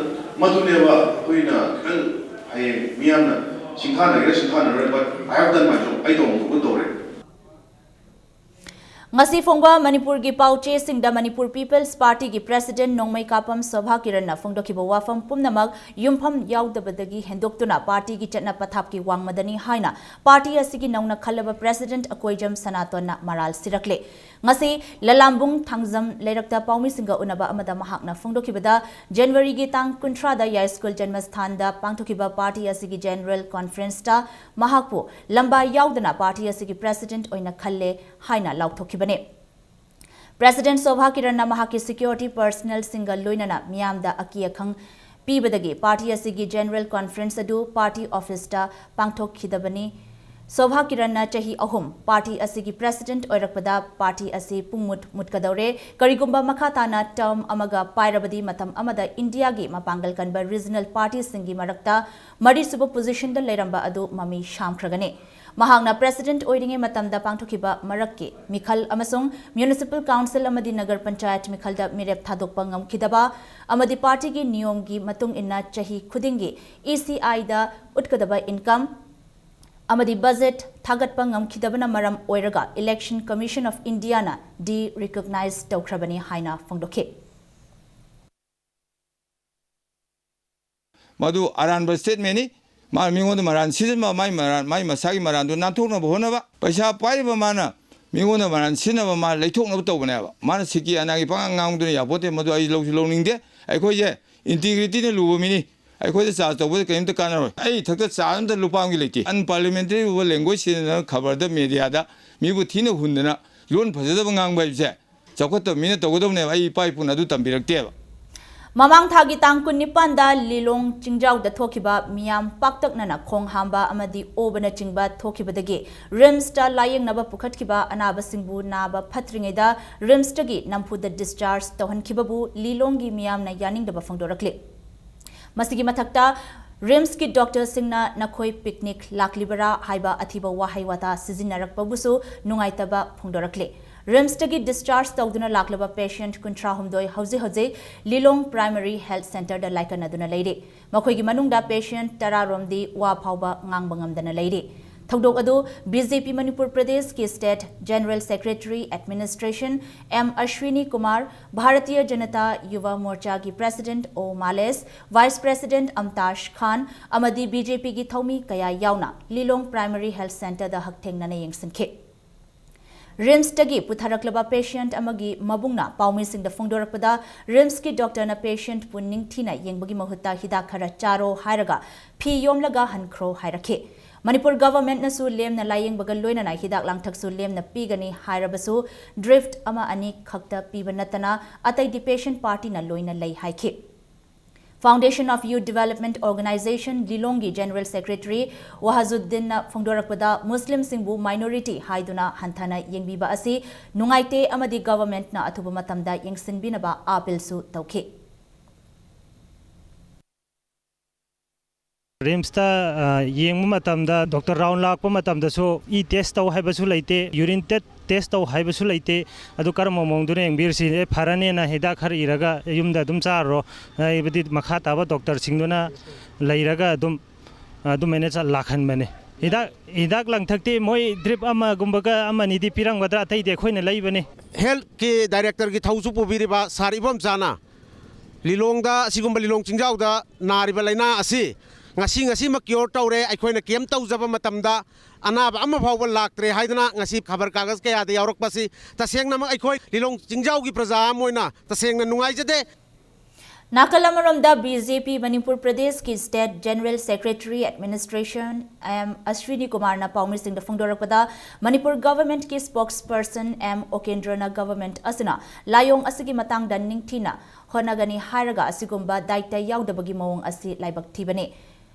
ꯃꯗꯨꯅꯦꯕ ꯑꯩꯈꯣꯏꯅ ꯈꯤꯇꯪ ꯍꯌꯦꯡ ꯃꯤꯌꯥꯝꯅ ꯁꯤꯡꯊꯥꯅꯒꯦꯔꯥ ꯁꯤꯡꯊꯥꯅꯔꯣꯏ, but I have done my job, ꯑꯩ ꯇꯧꯐꯝ ꯊꯣꯛꯄ ꯇꯧꯔꯦ꯫ ꯉꯁꯤ ꯐꯣꯡꯕ ꯃꯅꯤꯄꯨꯔꯒꯤ ꯄꯥꯎ ꯆꯦꯁꯤꯡꯗ ꯃꯅꯤꯄꯨꯔ ꯄꯤꯄꯜꯁ ꯄꯥꯔꯇꯤꯒꯤ ꯄ꯭ꯔꯦꯁꯤꯗꯦꯟꯠ ꯅꯣꯡꯃꯩꯀꯥꯄꯝ ꯁꯣꯚꯥ ꯀꯤꯔꯟꯅ ꯐꯣꯡꯗꯣꯛꯈꯤꯕ ꯋꯥꯐꯝ ꯄꯨꯝꯅꯃꯛ ꯌꯨꯝꯐꯝ ꯌꯥꯎꯗꯕꯗꯒꯤ ꯍꯦꯟꯗꯣꯛꯇꯨꯅ ꯄꯥꯔꯇꯤꯒꯤ ꯆꯠꯅ ꯄꯊꯥꯞꯀꯤ ꯋꯥꯡꯃꯗꯅꯤ ꯍꯥꯏꯅ ꯄꯥꯔꯇꯤ ꯑꯁꯤꯒꯤ ꯅꯧꯅ ꯈꯜꯂꯕ ꯄ꯭ꯔꯦꯁꯤꯗꯦꯟꯠ ꯑꯀꯣꯏꯖꯝ ꯁꯅꯥꯇꯣꯟꯅ ꯃꯔꯥꯜ ꯁꯤꯔꯛꯂꯦ꯫ ꯉꯁꯤ ꯂꯂꯥꯝꯕꯨꯡ ꯊꯥꯡꯖꯝ ꯂꯩꯔꯛꯇ ꯄꯥꯎꯃꯤꯁꯤꯡꯒ ꯎꯅꯕ ꯑꯃꯗ ꯃꯍꯥꯛꯅ ꯐꯣꯡꯗꯣꯛꯈꯤꯕꯗ, ꯖꯅꯋꯥꯔꯤꯒꯤ ꯇꯥꯡ ꯀꯨꯟꯊ꯭ꯔꯥꯗ ꯌꯥꯏꯁ꯭ꯀꯨꯜ ꯖꯟꯃꯁꯊꯥꯟꯗ ꯄꯥꯡꯊꯣꯛꯈꯤꯕ ꯄꯥꯔꯇꯤ ꯑꯁꯤꯒꯤ ꯖꯦꯅꯔꯦꯜ ꯀꯣꯟꯐꯔꯦꯟꯁꯇ ꯃꯍꯥꯛꯄꯨ ꯂꯝꯕꯥ ꯌꯥꯎꯗꯅ ꯄꯥꯔꯇꯤ ꯑꯁꯤꯒꯤ ꯄ꯭ꯔꯦꯁꯤꯗꯦꯟꯠ ꯑꯣꯏꯅ ꯈꯜꯂꯦ ꯍꯥꯏꯅ ꯂꯥꯎꯊꯣꯛꯈꯤꯕꯅꯤ꯫ ꯄ꯭ꯔꯦꯁꯤꯗꯦꯟꯠ ꯁꯣꯚꯥ ꯀꯤꯔꯟꯅ ꯃꯍꯥꯛꯀꯤ ꯁꯦꯀ꯭ꯌꯨꯔꯤꯇꯤ ꯄꯔꯁꯅꯦꯜꯁꯤꯡꯒ ꯂꯣꯏꯅꯅ ꯃꯤꯌꯥꯝꯗ ꯑꯀꯤ ꯑꯈꯪ ꯄꯤꯕꯗꯒꯤ ꯄꯥꯔꯇꯤ ꯑꯁꯤꯒꯤ ꯖꯦꯅꯔꯦꯜ ꯀꯣꯟꯐꯔꯦꯟꯁ ꯑꯗꯨ ꯄꯥꯔꯇꯤ ꯑꯣꯐꯤꯁꯇ ꯄꯥꯡꯊꯣꯛꯈꯤꯗꯕꯅꯤ꯫ ꯁꯣꯚꯥ ꯀꯤꯔꯟꯅ ꯆꯍꯤ ꯑꯍꯨꯝ ꯄꯥꯔꯇꯤ ꯑꯁꯤꯒꯤ ꯄ꯭ꯔꯦꯁꯤꯗꯦꯟꯠ ꯑꯣꯏꯔꯛꯄꯗ ꯄꯥꯔꯇꯤ ꯑꯁꯤ ꯄꯨꯡꯃꯨꯠ ꯃꯨꯠꯀꯗꯧꯔꯦ꯫ ꯀꯔꯤꯒꯨꯝꯕ ꯃꯈꯥ ꯇꯥꯅ ꯇꯔꯝ ꯑꯃꯒ ꯄꯥꯏꯔꯕꯗꯤ ꯃꯇꯝ ꯑꯃꯗ ꯏꯟꯗꯤꯌꯥꯒꯤ ꯃꯄꯥꯡꯒꯜ ꯀꯟꯕ ꯔꯤꯖꯅꯦꯜ ꯄꯥꯔꯇꯤꯁꯤꯡꯒꯤ ꯃꯔꯛꯇ ꯃꯔꯤꯁꯨꯕ ꯄꯣꯖꯤꯁꯟꯗ ꯂꯩꯔꯝꯕ ꯑꯗꯨ ꯃꯃꯤ ꯁꯥꯝꯈ꯭ꯔꯒꯅꯤ꯫ ꯃꯍꯥꯛꯅ ꯄ꯭ꯔꯦꯁꯤꯗꯦꯟꯠ ꯑꯣꯏꯔꯤꯉꯩ ꯃꯇꯝꯗ ꯄꯥꯡꯊꯣꯛꯈꯤꯕ ꯃꯔꯛꯀꯤ ꯃꯤꯈꯜ ꯑꯃꯁꯨꯡ ꯃ꯭ꯌꯨꯅꯤꯁꯤꯄꯥꯜ ꯀꯥꯎꯟꯁꯤꯜ ꯑꯃꯗꯤ ꯅꯒꯔ ꯄꯟꯆꯥꯌꯠ ꯃꯤꯈꯜꯗ ꯃꯤꯔꯦꯞ ꯊꯥꯗꯣꯛꯄ ꯉꯝꯈꯤꯗꯕ ꯑꯃꯗꯤ ꯄꯥꯔꯇꯤꯒꯤ ꯅꯤꯌꯣꯝꯒꯤ ꯃꯇꯨꯡ ꯏꯟꯅ ꯆꯍꯤ ꯈꯨꯗꯤꯡꯒꯤ ꯏ ꯁꯤ ꯑꯥꯏꯗ ꯎꯠꯀꯗꯕ ꯏꯟꯀꯝ ꯑꯃꯗꯤ ꯕꯖꯦꯠ ꯊꯥꯒꯠꯄ ꯉꯝꯈꯤꯗꯕꯅ ꯃꯔꯝ ꯑꯣꯏꯔꯒ Election Commission of Indiaꯅ ꯗꯤ ꯔꯤꯀꯣꯒꯅꯥꯏꯖ ꯇꯧꯈ꯭ꯔꯕꯅꯤ ꯍꯥꯏꯅ ꯐꯣꯡꯗꯣꯛꯈꯤ꯫ ꯃꯗꯨ ꯑꯔꯥꯟꯕ ꯁ꯭ꯇꯦꯠꯃꯦꯟꯅꯤ꯫ ꯃꯥꯅ ꯃꯤꯉꯣꯟꯗ ꯃꯔꯥꯟ ꯁꯤꯖꯤꯟꯕ, ꯃꯥꯏ ꯃꯔꯥꯟ, ꯃꯥꯏ ꯃꯁꯥꯒꯤ ꯃꯔꯥꯟꯗꯨ ꯅꯥꯟꯊꯣꯛꯅꯕ ꯍꯣꯠꯅꯕ, ꯄꯩꯁꯥ ꯄꯥꯏꯔꯤꯕ ꯃꯥꯅ ꯃꯤꯉꯣꯟꯗ ꯃꯔꯥꯟ ꯁꯤꯖꯤꯟꯅꯕ, ꯃꯥ ꯂꯩꯊꯣꯛꯅꯕ ꯇꯧꯕꯅꯦꯕ꯫ ꯃꯥꯅ ꯁꯤꯀꯤ ꯑꯅꯥꯒꯤ ꯄꯉꯥꯡ ꯉꯥꯡꯗꯨꯅ ꯌꯥꯄꯣꯠꯇꯦ, ꯃꯗꯨ ꯑꯩ ꯂꯧꯁꯨ ꯂꯧꯅꯤꯡꯗꯦ꯫ ꯑꯩꯈꯣꯏꯁꯦ ꯏꯟꯇꯤꯒ꯭ꯔꯤꯇꯤꯅ ꯂꯨꯕ ꯃꯤꯅꯤ꯫ ꯑꯩꯈꯣꯏꯗ ꯆꯥꯔꯖ ꯇꯧꯕꯗ ꯀꯔꯤꯝꯇ ꯀꯥꯟꯅꯔꯣꯏ꯫ ꯑꯩ ꯏꯊꯛꯇ ꯆꯥꯔꯖ ꯑꯝꯇ ꯂꯨꯄꯥ ꯑꯃꯒꯤ ꯂꯩꯇꯦ꯫ ꯑꯟꯄꯥꯔꯂꯤꯌꯥꯃꯦꯟꯇꯔꯤ ꯑꯣꯏꯕ ꯂꯦꯡꯒ꯭ꯋꯦꯖ ꯁꯤꯖꯤꯟꯅꯗꯅ ꯈꯕꯔꯗ, ꯃꯦꯗꯤꯌꯥꯗ ꯃꯤꯕꯨ ꯊꯤꯅ ꯍꯨꯟꯗꯅ ꯂꯣꯟ ꯐꯖꯗꯕ ꯉꯥꯡꯕ ꯍꯥꯏꯕꯁꯦ ꯆꯥꯎꯈꯠꯇꯕ ꯃꯤꯅ ꯇꯧꯒꯗꯕꯅꯦꯕ꯫ ꯑꯩ ꯏꯄꯥ ꯏꯄꯨꯅ ꯑꯗꯨ ꯇꯝꯕꯤꯔꯛꯇꯦꯕ꯫ ꯃꯃꯥꯡ ꯊꯥꯒꯤ ꯇꯥꯡ ꯀꯨꯟꯅꯤꯄꯥꯟꯗ ꯂꯤꯂꯣꯡ ꯆꯤꯡꯖꯥꯎꯗ ꯊꯣꯛꯈꯤꯕ ꯃꯤꯌꯥꯝ ꯄꯥꯛꯇꯛꯅꯅ ꯈꯣꯡ ꯍꯥꯝꯕ ꯑꯃꯗꯤ ꯑꯣꯕꯅꯆꯤꯡꯕ ꯊꯣꯛꯈꯤꯕꯗꯒꯤ ꯔꯤꯝꯁꯇ ꯂꯥꯌꯦꯡꯅꯕ ꯄꯨꯈꯠꯈꯤꯕ ꯑꯅꯥꯕꯁꯤꯡꯕꯨ ꯅꯥꯕ ꯐꯠꯇ꯭ꯔꯤꯉꯩꯗ ꯔꯤꯝꯁꯇꯒꯤ ꯅꯝꯐꯨꯗ ꯗꯤꯁꯆꯥꯔꯖ ꯇꯧꯍꯟꯈꯤꯕꯕꯨ ꯂꯤꯂꯣꯡꯒꯤ ꯃꯤꯌꯥꯝꯅ ꯌꯥꯅꯤꯡꯗꯕ ꯐꯣꯡꯗꯣꯔꯛꯂꯤ꯫ ꯃꯁꯤꯒꯤ ꯃꯊꯛꯇ ꯔꯤꯝꯁꯀꯤ ꯗꯣꯛꯇꯔꯁꯤꯡꯅ "ꯅꯈꯣꯏ ꯄꯤꯛꯅꯤꯛ ꯂꯥꯛꯂꯤꯕꯔꯥ?" ꯍꯥꯏꯕ ꯑꯊꯤꯕ ꯋꯥꯍꯩ ꯋꯥꯇꯥ ꯁꯤꯖꯤꯟꯅꯔꯛꯄꯕꯨꯁꯨ ꯅꯨꯡꯉꯥꯏꯇꯕ ꯐꯣꯡꯗꯣꯔꯛꯂꯤ꯫ ꯔꯤꯝꯁꯇꯒꯤ ꯗꯤꯁꯆꯥꯔꯖ ꯇꯧꯗꯨꯅ ꯂꯥꯛꯂꯕ ꯄꯦꯁꯦꯟꯠ ꯀꯨꯟꯊ꯭ꯔꯥ ꯍꯨꯝꯗꯣꯏ ꯍꯧꯖꯤꯛ ꯍꯧꯖꯤꯛ ꯂꯤꯂꯣꯡ ꯄ꯭ꯔꯥꯏꯃꯔꯤ ꯍꯦꯜꯊ ꯁꯦꯟꯇꯔꯗ ꯂꯥꯏꯀꯠꯅꯗꯨꯅ ꯂꯩꯔꯤ꯫ ꯃꯈꯣꯏꯒꯤ ꯃꯅꯨꯡꯗ ꯄꯦꯁꯦꯟꯠ ꯇꯔꯥ ꯔꯣꯝꯗꯤ ꯋꯥ ꯐꯥꯎꯕ ꯉꯥꯡꯕ ꯉꯝꯗꯅ ꯂꯩꯔꯤ꯫ ꯊꯧꯗꯣꯛ ꯑꯗꯨ ꯕꯤ ꯖꯦ ꯄꯤ ꯃꯅꯤꯄꯨꯔ ꯄ꯭ꯔꯗꯦꯁꯀꯤ state general secretary administration M Ashwini Kumar, Bharatiya Janata Yuva ꯃꯣꯔꯆꯥꯒꯤ president O Malesh, vice president ꯑꯝꯇꯥꯖ ꯈꯥꯟ ꯑꯃꯗꯤ ꯕꯤ ꯖꯦ ꯄꯤꯒꯤ ꯊꯧꯃꯤ ꯀꯌꯥ ꯌꯥꯎꯅ ꯂꯤꯂꯣꯡ ꯄ꯭ꯔꯥꯏꯃꯔꯤ ꯍꯦꯜꯊ ꯁꯦꯟꯇꯔꯗ ꯍꯛꯊꯦꯡꯅꯅ ꯌꯦꯡꯁꯤꯟꯈꯤ꯫ ꯔꯤꯝꯁꯇꯒꯤ ꯄꯨꯊꯔꯛꯂꯕ ꯄꯦꯁꯦꯟꯠ ꯑꯃꯒꯤ ꯃꯕꯨꯡꯅ ꯄꯥꯎꯃꯤꯁꯤꯡꯗ ꯐꯣꯡꯗꯣꯔꯛꯄꯗ, ꯔꯤꯝꯁꯀꯤ ꯗꯣꯛꯇꯔꯅ ꯄꯦꯁꯦꯟꯠꯄꯨ ꯅꯤꯡꯊꯤꯅ ꯌꯦꯡꯕꯒꯤ ꯃꯍꯨꯠꯇ ꯍꯤꯗꯥꯛ ꯈꯔ ꯆꯥꯔꯣ ꯍꯥꯏꯔꯒ ꯐꯤ ꯌꯣꯝꯂꯒ ꯍꯟꯈ꯭ꯔꯣ ꯍꯥꯏꯔꯛꯈꯤ꯫ ꯃꯅꯤꯄꯨꯔ ꯒꯚꯔꯟꯃꯦꯟꯠꯅꯁꯨ ꯂꯦꯝꯅ ꯂꯥꯌꯦꯡꯕꯒ ꯂꯣꯏꯅꯅ ꯍꯤꯗꯥꯛ ꯂꯥꯡꯊꯛꯁꯨ ꯂꯦꯝꯅ ꯄꯤꯒꯅꯤ ꯍꯥꯏꯔꯕꯁꯨ, ꯗ꯭ꯔꯤꯞ ꯑꯃ ꯑꯅꯤ ꯈꯛꯇ ꯄꯤꯕ ꯅꯠꯇꯅ ꯑꯇꯩꯗꯤ ꯄꯦꯁꯦꯟꯠ ꯄꯥꯔꯇꯤꯅ ꯂꯣꯏꯅ ꯂꯩ ꯍꯥꯏꯈꯤ꯫ Foundation of Youth Development Organization ꯂꯤꯂꯣꯡꯒꯤ ꯖꯦꯅꯔꯦꯜ ꯁꯦꯀ꯭ꯔꯦꯇꯔꯤ ꯋꯥꯍꯖꯨꯗꯤꯟꯅ ꯐꯣꯡꯗꯣꯔꯛꯄꯗ, ꯃꯨꯁꯂꯤꯝꯁꯤꯡꯕꯨ ꯃꯥꯏꯅꯣꯔꯤꯇꯤ ꯍꯥꯏꯗꯨꯅ ꯍꯟꯊꯅ ꯌꯦꯡꯕꯤꯕ ꯑꯁꯤ ꯅꯨꯡꯉꯥꯏꯇꯦ ꯑꯃꯗꯤ ꯒꯚꯔꯟꯃꯦꯟꯠꯅ ꯑꯊꯨꯕ ꯃꯇꯝꯗ ꯌꯦꯡꯁꯤꯟꯕꯤꯅꯕ ꯑꯥꯄꯤꯜꯁꯨ ꯇꯧꯈꯤ꯫ ꯔꯤꯝꯁꯇ, ꯑ, ꯌꯦꯡꯕ ꯃꯇꯝꯗ, ꯗꯣꯛꯇꯔ ꯔꯥꯎꯟ ꯂꯥꯛꯄ ꯃꯇꯝꯗꯁꯨ ꯏ ꯇꯦꯁ ꯇꯧ ꯍꯥꯏꯕꯁꯨ ꯂꯩꯇꯦ, ꯌꯨꯔꯤꯟ ꯇꯦ-, ꯇꯦꯁ ꯇꯧ ꯍꯥꯏꯕꯁꯨ ꯂꯩꯇꯦ꯫ ꯑꯗꯨ ꯀꯔꯝꯕ ꯃꯑꯣꯡꯗꯅꯣ ꯌꯦꯡꯕꯤꯔꯁꯤ꯫ "ꯑꯦ, ꯐꯔꯅꯦꯅ ꯍꯤꯗꯥꯛ ꯈꯔ ꯏꯔꯒ ꯌꯨꯝꯗ ꯑꯗꯨꯝ ꯆꯥꯔꯔꯣ", ꯍꯥꯏꯕꯗꯤ ꯃꯈꯥ ꯇꯥꯕ ꯗꯣꯛꯇꯔꯁꯤꯡꯗꯨꯅ ꯂꯩꯔꯒ ꯑꯗꯨꯝ, ꯑꯗꯨꯃꯥꯏꯅ ꯆꯠ-, ꯂꯥꯛꯍꯟꯕꯅꯦ꯫ ꯍꯤꯗꯥꯛ, ꯍꯤꯗꯥꯛ ꯂꯥꯡꯊꯛꯇꯤ ꯃꯣꯏ ꯗ꯭ꯔꯤꯞ ꯑꯃꯒꯨꯝꯕꯒ ꯑꯃ ꯑꯅꯤꯗꯤ ꯄꯤꯔꯝꯒꯗ꯭ꯔꯥ, ꯑꯇꯩꯗꯤ ꯑꯩꯈꯣꯏꯅ ꯂꯩꯕꯅꯤ꯫ ꯍꯦꯜꯊꯀꯤ ꯗꯥꯏꯔꯦꯛꯇꯔꯒꯤ ꯊꯧꯁꯨ ꯄꯨꯕꯤꯔꯤꯕ ꯁꯥꯔ ꯏꯕꯣꯝꯆꯥꯅ ꯂꯤꯂꯣꯡꯗ, ꯑꯁꯤꯒꯨꯝꯕ ꯂꯤꯂꯣꯡ ꯆꯤꯡꯖꯥꯎꯗ ꯅꯥꯔꯤꯕ ꯂꯥꯏꯅꯥ ꯑꯁꯤ ꯉꯁꯤ, ꯉꯁꯤꯃꯛ ꯀ꯭ꯌꯣꯔ ꯇꯧꯔꯦ꯫ ꯑꯩꯈꯣꯏꯅ ꯀꯦꯝ ꯇꯧꯖꯕ ꯃꯇꯝꯗ ꯑꯅꯥꯕ ꯑꯃ ꯐꯥꯎꯕ ꯂꯥꯛꯇ꯭ꯔꯦ ꯍꯥꯏꯗꯅ ꯉꯁꯤ ꯈꯕꯔ ꯀꯥꯒꯖ ꯀꯌꯥꯗ ꯌꯥꯎꯔꯛꯄꯁꯤ ꯇꯁꯦꯡꯅꯃꯛ ꯑꯩꯈꯣꯏ ꯂꯤꯂꯣꯡ ꯆꯤꯡꯖꯥꯎꯒꯤ ꯄ꯭ꯔꯖꯥ ꯑꯃ ꯑꯣꯏꯅ ꯇꯁꯦꯡꯅ ꯅꯨꯡꯉꯥꯏꯖꯗꯦ꯫ ꯅꯥꯀꯜ ꯑꯃꯔꯣꯝꯗ, ꯕꯤ ꯖꯦ ꯄꯤ ꯃꯅꯤꯄꯨꯔ ꯄ꯭ꯔꯗꯦꯁꯀꯤ state general secretary administration M Ashwini ꯀꯨꯃꯥꯔꯅ ꯄꯥꯎꯃꯤꯁꯤꯡꯗ ꯐꯣꯡꯗꯣꯔꯛꯄꯗ, ꯃꯅꯤꯄꯨꯔ ꯒꯚꯔꯟꯃꯦꯟꯠꯀꯤ ꯁ꯭ꯄꯣꯛꯁꯄꯔꯁꯟ ꯑꯦꯝ ꯑꯣꯀꯦꯟꯗ꯭ꯔꯅ ꯒꯚꯔꯟꯃꯦꯟꯠ ꯑꯁꯤꯅ ꯂꯥꯏꯑꯣꯡ ꯑꯁꯤꯒꯤ ꯃꯇꯥꯡꯗ ꯅꯤꯡꯊꯤꯅ ꯍꯣꯠꯅꯒꯅꯤ ꯍꯥꯏꯔꯒ ꯑꯁꯤꯒꯨꯝꯕ ꯗꯥꯏꯇ ꯌꯥꯎꯗꯕꯒꯤ ꯃꯑꯣꯡ ꯑꯁꯤ ꯂꯥꯏꯕꯛ ꯊꯤꯕꯅꯤ꯫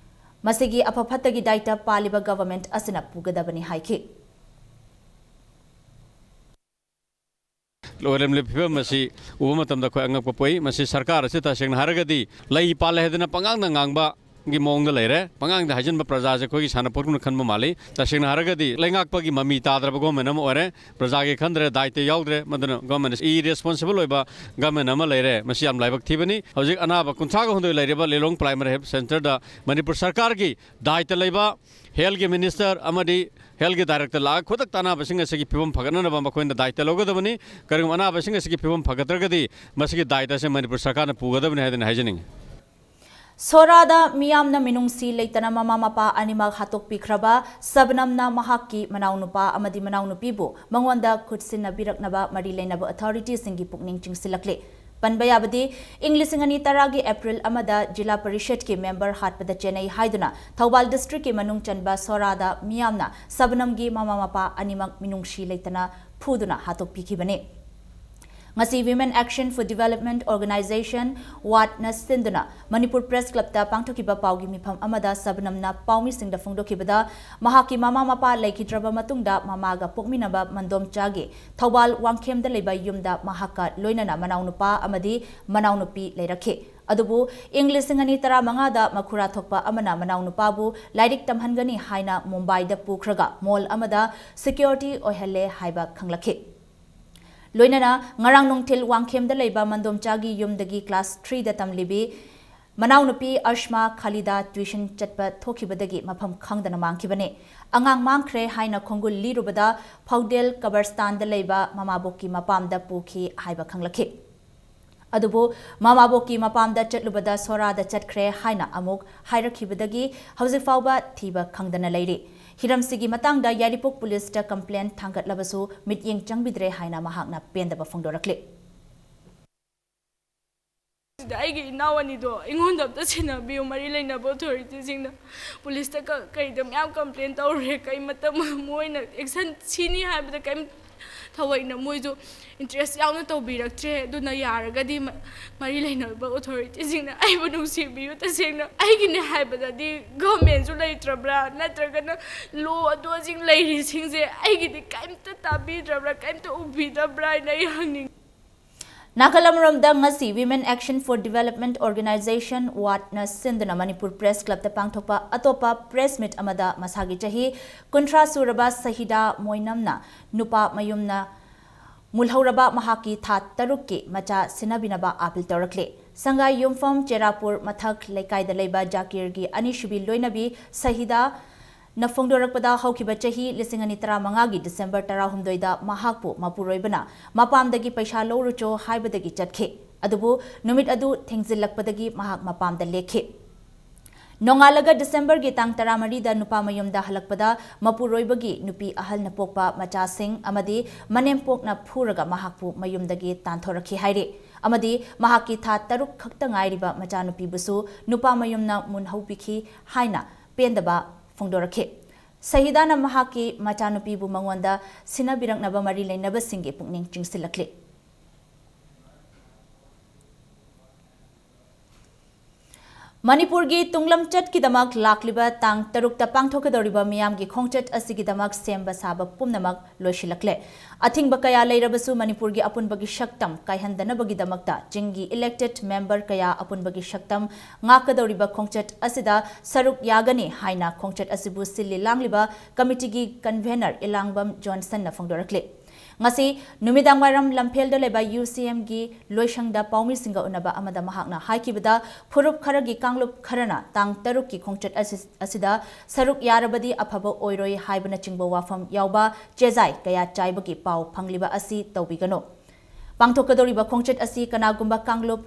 ꯃꯁꯤꯒꯤ ꯑꯐ ꯐꯠꯇꯒꯤ ꯗꯥꯏꯇ ꯄꯥꯜꯂꯤꯕ ꯒꯚꯔꯟꯃꯦꯟꯠ ꯑꯁꯤꯅ ꯄꯨꯒꯗꯕꯅꯤ ꯍꯥꯏꯈꯤ꯫ ꯑꯣꯏꯔꯝꯂꯤꯕ ꯐꯤꯕꯝ ꯑꯁꯤ ꯎꯕ ꯃꯇꯝꯗ ꯑꯩꯈꯣꯏ ꯑꯉꯛꯄ ꯄꯣꯛꯏ꯫ ꯃꯁꯤ ꯁꯔꯀꯥꯔ ꯑꯁꯤ ꯇꯁꯦꯡꯅ ꯍꯥꯏꯔꯒꯗꯤ ꯂꯩ ꯄꯥꯜꯂꯦ ꯍꯥꯏꯗꯅ ꯄꯉꯥꯡꯗ ꯉꯥꯡꯕ ꯒꯤ ꯃꯑꯣꯡꯗ ꯂꯩꯔꯦ꯫ ꯄꯉꯥꯡꯗ ꯍꯥꯏꯖꯤꯟꯕ ꯄ꯭ꯔꯖꯥꯁꯦ ꯑꯩꯈꯣꯏꯒꯤ ꯁꯥꯟꯅꯄꯣꯠꯀꯨꯝꯅ ꯈꯟꯕ ꯃꯥꯜꯂꯤ꯫ ꯇꯁꯦꯡꯅ ꯍꯥꯏꯔꯒꯗꯤ ꯂꯩꯉꯥꯛꯄꯒꯤ ꯃꯃꯤ ꯇꯥꯗ꯭ꯔꯕ ꯒꯣꯔꯃꯦꯟ ꯑꯃ ꯑꯣꯏꯔꯦ꯫ ꯄ꯭ꯔꯖꯥꯒꯤ ꯈꯟꯗ꯭ꯔꯦ, ꯗꯥꯏꯇ ꯌꯥꯎꯗ꯭ꯔꯦ꯫ ꯃꯗꯨꯅ ꯒꯣꯔꯃꯦꯟ irresponsible ꯑꯣꯏꯕ ꯒꯣꯔꯃꯦꯟ ꯑꯃ ꯂꯩꯔꯦ꯫ ꯃꯁꯤ ꯌꯥꯝ ꯂꯥꯏꯕꯛ ꯊꯤꯕꯅꯤ꯫ ꯍꯧꯖꯤꯛ ꯑꯅꯥꯕ ꯀꯨꯟꯊ꯭ꯔꯥꯒ ꯍꯨꯝꯗꯣꯏ ꯂꯩꯔꯤꯕ ꯂꯤꯂꯣꯡ ꯄ꯭ꯔꯥꯏꯃꯔꯤ ꯍꯦꯜꯊ ꯁꯦꯟꯇꯔꯗ ꯃꯅꯤꯄꯨꯔ ꯁꯔꯀꯥꯔꯒꯤ ꯗꯥꯏꯇ ꯂꯩꯕ ꯍꯦꯜꯊꯀꯤ ꯃꯤꯅꯤꯁꯇꯔ ꯑꯃꯗꯤ ꯍꯦꯜꯊꯀꯤ ꯗꯥꯏꯔꯦꯛꯇꯔ ꯂꯥꯛꯑꯒ ꯈꯨꯗꯛꯇ ꯑꯅꯥꯕꯁꯤꯡ ꯑꯁꯤꯒꯤ ꯐꯤꯕꯝ ꯐꯒꯠꯅꯅꯕ ꯃꯈꯣꯏꯅ ꯗꯥꯏꯇ ꯂꯧꯒꯗꯕꯅꯤ꯫ ꯀꯔꯤꯒꯨꯝꯕ ꯑꯅꯥꯕꯁꯤꯡ ꯑꯁꯤꯒꯤ ꯐꯤꯕꯝ ꯐꯒꯠꯇ꯭ꯔꯒꯗꯤ ꯃꯁꯤꯒꯤ ꯗꯥꯏꯇ ꯑꯁꯤ ꯃꯅꯤꯄꯨꯔ ꯁꯔꯀꯥꯔꯅ ꯄꯨꯒꯗꯕꯅꯤ ꯍꯥꯏꯗꯅ ꯍꯥꯏꯖꯅꯤꯡꯉꯤ꯫ ꯁꯣꯔꯥꯗ ꯃꯤꯌꯥꯝꯅ ꯃꯤꯅꯨꯡꯁꯤ ꯂꯩꯇꯅ ꯃꯃꯥ ꯃꯄꯥ ꯑꯅꯤꯃꯛ ꯍꯥꯠꯇꯣꯛꯄꯤꯈ꯭ꯔꯕ ꯁꯕꯅꯝꯅ ꯃꯍꯥꯛꯀꯤ ꯃꯅꯥꯎꯅꯨꯄꯥ ꯑꯃꯗꯤ ꯃꯅꯥꯎꯅꯨꯄꯤꯕꯨ ꯃꯉꯣꯟꯗ ꯈꯨꯠꯁꯤꯟꯅꯕꯤꯔꯛꯅꯕ ꯃꯔꯤ ꯂꯩꯅꯕ ꯑꯣꯊꯣꯔꯤꯇꯤꯁꯤꯡꯒꯤ ꯄꯨꯛꯅꯤꯡ ꯆꯤꯡꯁꯤꯜꯂꯛꯂꯤ꯫ ꯄꯟꯕ ꯌꯥꯕꯗꯤ, ꯏꯪ ꯂꯤꯁꯤꯡ ꯑꯅꯤ ꯇꯔꯥꯒꯤ ꯑꯦꯄ꯭ꯔꯤꯜ ꯑꯃꯗ ꯖꯤꯂꯥ ꯄꯔꯤꯁꯠꯀꯤ ꯃꯦꯝꯕꯔ ꯍꯥꯠꯄꯗ ꯆꯦꯟꯅꯩ ꯍꯥꯏꯗꯨꯅ ꯊꯧꯕꯥꯜ ꯗꯤꯁꯇ꯭ꯔꯤꯛꯀꯤ ꯃꯅꯨꯡ ꯆꯟꯕ ꯁꯣꯔꯥꯗ ꯃꯤꯌꯥꯝꯅ ꯁꯕꯅꯝꯒꯤ ꯃꯃꯥ ꯃꯄꯥ ꯑꯅꯤꯃꯛ ꯃꯤꯅꯨꯡꯁꯤ ꯂꯩꯇꯅ ꯐꯨꯗꯨꯅ ꯍꯥꯠꯇꯣꯛꯄꯤꯈꯤꯕꯅꯤ꯫ ꯉꯁꯤ Women Action for Development Organization, ꯋꯥꯠꯅ ꯁꯤꯟꯗꯨꯅ ꯃꯅꯤꯄꯨꯔ ꯄ꯭ꯔꯦꯁ ꯀ꯭ꯂꯕꯇ ꯄꯥꯡꯊꯣꯛꯈꯤꯕ ꯄꯥꯎꯒꯤ ꯃꯤꯐꯝ ꯑꯃꯗ ꯁꯕꯅꯝꯅ ꯄꯥꯎꯃꯤꯁꯤꯡꯗ ꯐꯣꯡꯗꯣꯛꯈꯤꯕꯗ, ꯃꯍꯥꯛꯀꯤ ꯃꯃꯥ ꯃꯄꯥ ꯂꯩꯈꯤꯗ꯭ꯔꯕ ꯃꯇꯨꯡꯗ ꯃꯃꯥꯒ ꯄꯣꯛꯃꯤꯟꯅꯕ ꯃꯟꯗꯣꯝꯆꯥꯒꯤ ꯊꯧꯕꯥꯜ ꯋꯥꯡꯈꯦꯝꯗ ꯂꯩꯕ ꯌꯨꯝꯗ ꯃꯍꯥꯛꯀ ꯂꯣꯏꯅꯅ ꯃꯅꯥꯎꯅꯨꯄꯥ ꯑꯃꯗꯤ ꯃꯅꯥꯎꯅꯨꯄꯤ ꯂꯩꯔꯛꯈꯤ꯫ ꯑꯗꯨꯕꯨ ꯏꯪ ꯂꯤꯁꯤꯡ ꯑꯅꯤ ꯇꯔꯥꯃꯉꯥꯗ ꯃꯈꯨꯔꯥ ꯊꯣꯛꯄ ꯑꯃꯅ ꯃꯅꯥꯎꯅꯨꯄꯥꯕꯨ ꯂꯥꯏꯔꯤꯛ ꯇꯝꯍꯟꯒꯅꯤ ꯍꯥꯏꯅ ꯃꯨꯝꯕꯥꯏꯗ ꯄꯨꯈ꯭ꯔꯒ ꯃꯣꯜ ꯑꯃꯗ ꯁꯦꯀ꯭ꯌꯨꯔꯤꯇꯤ ꯑꯣꯏꯍꯜꯂꯦ ꯍꯥꯏꯕ ꯈꯪꯂꯛꯈꯤ꯫ ꯂꯣꯏꯅꯅ ꯉꯔꯥꯡ ꯅꯨꯡꯊꯤꯜ ꯋꯥꯡꯈꯦꯝꯗ ꯂꯩꯕ ꯃꯟꯗꯣꯝꯆꯥꯒꯤ ꯌꯨꯝꯗꯒꯤ ꯀ꯭ꯂꯥꯁ ꯊ꯭ꯔꯤꯗ ꯇꯝꯂꯤꯕꯤ ꯃꯅꯥꯎꯅꯨꯄꯤ ꯑꯁꯃꯥ ꯈꯥꯂꯤꯗꯥ ꯇ꯭ꯌꯨꯁꯟ ꯆꯠꯄ ꯊꯣꯛꯈꯤꯕꯗꯒꯤ ꯃꯐꯝ ꯈꯪꯗꯅ ꯃꯥꯡꯈꯤꯕꯅꯤ꯫ ꯑꯉꯥꯡ ꯃꯥꯡꯈ꯭ꯔꯦ ꯍꯥꯏꯅ ꯈꯣꯡꯒꯨꯜ ꯂꯤꯔꯨꯕꯗ ꯐꯧꯗꯦꯜ ꯀꯕꯔꯁꯇꯥꯟꯗ ꯂꯩꯕ ꯃꯃꯥꯕꯣꯛꯀꯤ ꯃꯄꯥꯝꯗ ꯄꯨꯈꯤ ꯍꯥꯏꯕ ꯈꯪꯂꯛꯈꯤ꯫ ꯑꯗꯨꯕꯨ ꯃꯃꯥꯕꯣꯛꯀꯤ ꯃꯄꯥꯝꯗ ꯆꯠꯂꯨꯕꯗ ꯁꯣꯔꯥꯗ ꯆꯠꯈ꯭ꯔꯦ ꯍꯥꯏꯅ ꯑꯃꯨꯛ ꯍꯥꯏꯔꯛꯈꯤꯕꯗꯒꯤ ꯍꯧꯖꯤꯛ ꯐꯥꯎꯕ ꯊꯤꯕ ꯈꯪꯗꯅ ꯂꯩꯔꯤ꯫ ꯍꯤꯔꯝꯁꯤꯒꯤ ꯃꯇꯥꯡꯗ ꯌꯥꯏꯔꯤꯄꯣꯛ ꯄꯨꯂꯤꯁꯇ ꯀꯝꯄ꯭ꯂꯦꯟ ꯊꯥꯡꯒꯠꯂꯕꯁꯨ ꯃꯤꯠꯌꯦꯡ ꯆꯪꯕꯤꯗ꯭ꯔꯦ ꯍꯥꯏꯅ ꯃꯍꯥꯛꯅ ꯄꯦꯟꯗꯕ ꯐꯣꯡꯗꯣꯔꯛꯂꯤ꯫ ꯁꯤꯗ ꯑꯩꯒꯤ ꯏꯅꯥꯎ ꯑꯅꯤꯗꯣ ꯑꯩꯉꯣꯟꯗ ꯑꯝꯇ ꯁꯤꯟꯅꯕꯤꯌꯨ꯫ ꯃꯔꯤ ꯂꯩꯅꯕ ꯑꯣꯊꯣꯔꯤꯇꯤꯁꯤꯡꯅ ꯄꯨꯂꯤꯁꯇ ꯀ- ꯀꯔꯤꯗ ꯃꯌꯥꯝ ꯀꯝꯄ꯭ꯂꯦꯟ ꯇꯧꯔꯦ꯫ ꯀꯔꯤꯃꯠꯇ ꯃ- ꯃꯣꯏꯅ ꯑꯦꯛꯁꯟ ꯁꯤꯅꯤ ꯍꯥꯏꯕꯗ ꯀꯔꯤꯝ ꯊꯑꯣꯏꯅ ꯃꯣꯏꯁꯨ ꯏꯟꯇꯔꯦꯁ ꯌꯥꯎꯅ ꯇꯧꯕꯤꯔꯛꯇ꯭ꯔꯦ꯫ ꯑꯗꯨꯅ ꯌꯥꯔꯒꯗꯤ ꯃ- ꯃꯔꯤ ꯂꯩꯅꯕ ꯑꯣꯊꯣꯔꯤꯇꯤꯁꯤꯡꯅ ꯑꯩꯕꯨ ꯅꯨꯡꯁꯤꯕꯤꯌꯨ꯫ ꯇꯁꯦꯡꯅ ꯑꯩꯒꯤꯅꯦ ꯍꯥꯏꯕꯗꯗꯤ ꯒꯚꯔꯟꯃꯦꯟꯁꯨ ꯂꯩꯇ꯭ꯔꯕ꯭ꯔꯥ, ꯅꯠꯇ꯭ꯔꯒꯅ ꯂꯣ ꯑꯗꯨ ꯍꯧꯖꯤꯛ ꯂꯩꯔꯤꯁꯤꯡꯁꯦ ꯑꯩꯒꯤꯗꯤ ꯀꯔꯤꯝꯇ ꯇꯥꯕꯤꯗ꯭ꯔꯕ꯭ꯔꯥ, ꯀꯔꯤꯝꯇ ꯎꯕꯤꯗꯕ꯭ꯔꯥ ꯍꯥꯏꯅ ꯑꯩ ꯍꯪꯅꯤꯡꯉꯤ꯫ ꯅꯥꯀꯜ ꯑꯃꯔꯣꯝꯗ ꯉꯁꯤ Women Action for Development Organization, ꯋꯥꯠꯅ ꯁꯤꯟꯗꯨꯅ ꯃꯅꯤꯄꯨꯔ ꯄ꯭ꯔꯦꯁ ꯀ꯭ꯂꯕꯇ ꯄꯥꯡꯊꯣꯛꯄ ꯑꯇꯣꯞꯄ ꯄ꯭ꯔꯦꯁ ꯃꯤꯠ ꯑꯃꯗ ꯃꯁꯥꯒꯤ ꯆꯍꯤ ꯀꯨꯟꯊ꯭ꯔꯥ ꯁꯨꯔꯕ ꯁꯍꯤꯗꯥ ꯃꯣꯏꯅꯝꯅ ꯅꯨꯄꯥ ꯃꯌꯨꯝꯅ ꯃꯨꯜꯍꯧꯔꯕ ꯃꯍꯥꯛꯀꯤ ꯊꯥ ꯇꯔꯨꯛꯀꯤ ꯃꯆꯥ ꯁꯤꯟꯅꯕꯤꯅꯕ ꯑꯥꯄꯤꯜ ꯇꯧꯔꯛꯂꯤ꯫ ꯁꯪꯒꯥꯏ ꯌꯨꯝꯐꯝ ꯆꯦꯔꯥꯄꯨꯔ ꯃꯊꯛ ꯂꯩꯀꯥꯏꯗ ꯂꯩꯕ ꯖꯥꯀꯤꯔꯒꯤ ꯑꯅꯤꯁꯨꯕꯤ ꯂꯣꯏꯅꯕꯤ ꯁꯍꯤꯗꯥ ꯅ ꯐꯣꯡꯗꯣꯔꯛꯄꯗ, ꯍꯧꯈꯤꯕ ꯆꯍꯤ ꯂꯤꯁꯤꯡ ꯑꯅꯤ ꯇꯔꯥꯃꯉꯥꯒꯤ ꯗꯤꯁꯦꯝꯕꯔ ꯇꯔꯥꯍꯨꯝꯗꯣꯏꯗ ꯃꯍꯥꯛꯄꯨ ꯃꯄꯨꯔꯣꯏꯕꯅ ꯃꯄꯥꯝꯗꯒꯤ ꯄꯩꯁꯥ ꯂꯧꯔꯨꯆꯣ ꯍꯥꯏꯕꯗꯒꯤ ꯆꯠꯈꯤ꯫ ꯑꯗꯨꯕꯨ ꯅꯨꯃꯤꯠ ꯑꯗꯨ ꯊꯦꯡꯖꯤꯜꯂꯛꯄꯗꯒꯤ ꯃꯍꯥꯛ ꯃꯄꯥꯝꯗ ꯂꯦꯛꯈꯤ꯫ ꯅꯣꯡꯉꯥꯜꯂꯒ ꯗꯤꯁꯦꯝꯕꯔꯒꯤ ꯇꯥꯡ ꯇꯔꯥꯃꯔꯤꯗ ꯅꯨꯄꯥ ꯃꯌꯨꯝꯗ ꯍꯜꯂꯛꯄꯗ, ꯃꯄꯨꯔꯣꯏꯕꯒꯤ ꯅꯨꯄꯤ ꯑꯍꯜꯅ ꯄꯣꯛꯄ ꯃꯆꯥꯁꯤꯡ ꯑꯃꯗꯤ ꯃꯅꯦꯝꯄꯣꯛꯅ ꯐꯨꯔꯒ ꯃꯍꯥꯛꯄꯨ ꯃꯌꯨꯝꯗꯒꯤ ꯇꯥꯟꯊꯣꯔꯛꯈꯤ ꯍꯥꯏꯔꯤ꯫ ꯑꯃꯗꯤ ꯃꯍꯥꯛꯀꯤ ꯊꯥ ꯇꯔꯨꯛ ꯈꯛꯇ ꯉꯥꯏꯔꯤꯕ ꯃꯆꯥꯅꯨꯄꯤꯕꯨꯁꯨ ꯅꯨꯄꯥ ꯃꯌꯨꯝꯅ ꯃꯨꯟꯍꯧꯕꯤꯈꯤ ꯍꯥꯏꯅ ꯄꯦꯟꯗꯕ ꯐꯣꯡꯗꯣꯔꯛꯈꯤ꯫ ꯁꯍꯤꯗꯥꯅ ꯃꯍꯥꯛꯀꯤ ꯃꯆꯥꯅꯨꯄꯤꯕꯨ ꯃꯉꯣꯟꯗ ꯁꯤꯟꯅꯕꯤꯔꯛꯅꯕ ꯃꯔꯤ ꯂꯩꯅꯕꯁꯤꯡꯒꯤ ꯄꯨꯛꯅꯤꯡ ꯆꯤꯡꯁꯤꯜꯂꯛꯂꯤ꯫ ꯃꯅꯤꯄꯨꯔꯒꯤ ꯇꯨꯡꯂꯝꯆꯠꯀꯤꯗꯃꯛ ꯂꯥꯛꯂꯤꯕ ꯇꯥꯡ ꯇꯔꯨꯛꯇ ꯄꯥꯡꯊꯣꯛꯀꯗꯧꯔꯤꯕ ꯃꯤꯌꯥꯝꯒꯤ ꯈꯣꯡꯆꯠ ꯑꯁꯤꯒꯤꯗꯃꯛ ꯁꯦꯝꯕ ꯁꯥꯕ ꯄꯨꯝꯅꯃꯛ ꯂꯣꯏꯁꯤꯜꯂꯛꯂꯦ꯫ ꯑꯊꯤꯡꯕ ꯀꯌꯥ ꯂꯩꯔꯕꯁꯨ ꯃꯅꯤꯄꯨꯔꯒꯤ ꯑꯄꯨꯟꯕꯒꯤ ꯁꯛꯇꯝ ꯀꯥꯏꯍꯟꯗꯅꯕꯒꯤꯗꯃꯛꯇ ꯆꯤꯡꯒꯤ elected member ꯀꯌꯥ ꯑꯄꯨꯟꯕꯒꯤ ꯁꯛꯇꯝ ꯉꯥꯛꯀꯗꯧꯔꯤꯕ ꯈꯣꯡꯆꯠ ꯑꯁꯤꯗ ꯁꯔꯨꯛ ꯌꯥꯒꯅꯤ ꯍꯥꯏꯅ ꯈꯣꯡꯆꯠ ꯑꯁꯤꯕꯨ ꯁꯤꯜꯂꯤ ꯂꯥꯡꯂꯤꯕ ꯀꯃꯤꯇꯤꯒꯤ convener ꯏꯂꯥꯡꯕꯝ ꯖꯣꯟꯁꯟꯅ ꯐꯣꯡꯗꯣꯔꯛꯂꯤ꯫ ꯉꯁꯤ ꯅꯨꯃꯤꯗꯥꯡꯋꯥꯏꯔꯝ ꯂꯝꯐꯦꯜꯗ ꯂꯩꯕ UCMꯒꯤ ꯂꯣꯏꯁꯪꯗ ꯄꯥꯎꯃꯤꯁꯤꯡꯒ ꯎꯅꯕ ꯑꯃꯗ ꯃꯍꯥꯛꯅ ꯍꯥꯏꯈꯤꯕꯗ, ꯐꯨꯔꯨꯞ ꯈꯔꯒꯤ ꯀꯥꯡꯂꯨꯞ ꯈꯔꯅ ꯇꯥꯡ ꯇꯔꯨꯛꯀꯤ ꯈꯣꯡꯆꯠ ꯑꯁꯤ, ꯑꯁꯤꯗ ꯁꯔꯨꯛ ꯌꯥꯔꯕꯗꯤ ꯑꯐꯕ ꯑꯣꯏꯔꯣꯏ ꯍꯥꯏꯕꯅꯆꯤꯡꯕ ꯋꯥꯐꯝ ꯌꯥꯎꯕ ꯆꯦꯖꯥꯏ ꯀꯌꯥ ꯆꯥꯏꯕꯒꯤ ꯄꯥꯎ ꯐꯪꯂꯤꯕ ꯑꯁꯤ ꯇꯧꯕꯤꯒꯅꯨ꯫ ꯄꯥꯡꯊꯣꯛꯀꯗꯧꯔꯤꯕ ꯈꯣꯡꯆꯠ ꯑꯁꯤ ꯀꯅꯥꯒꯨꯝꯕ ꯀꯥꯡꯂꯨꯞ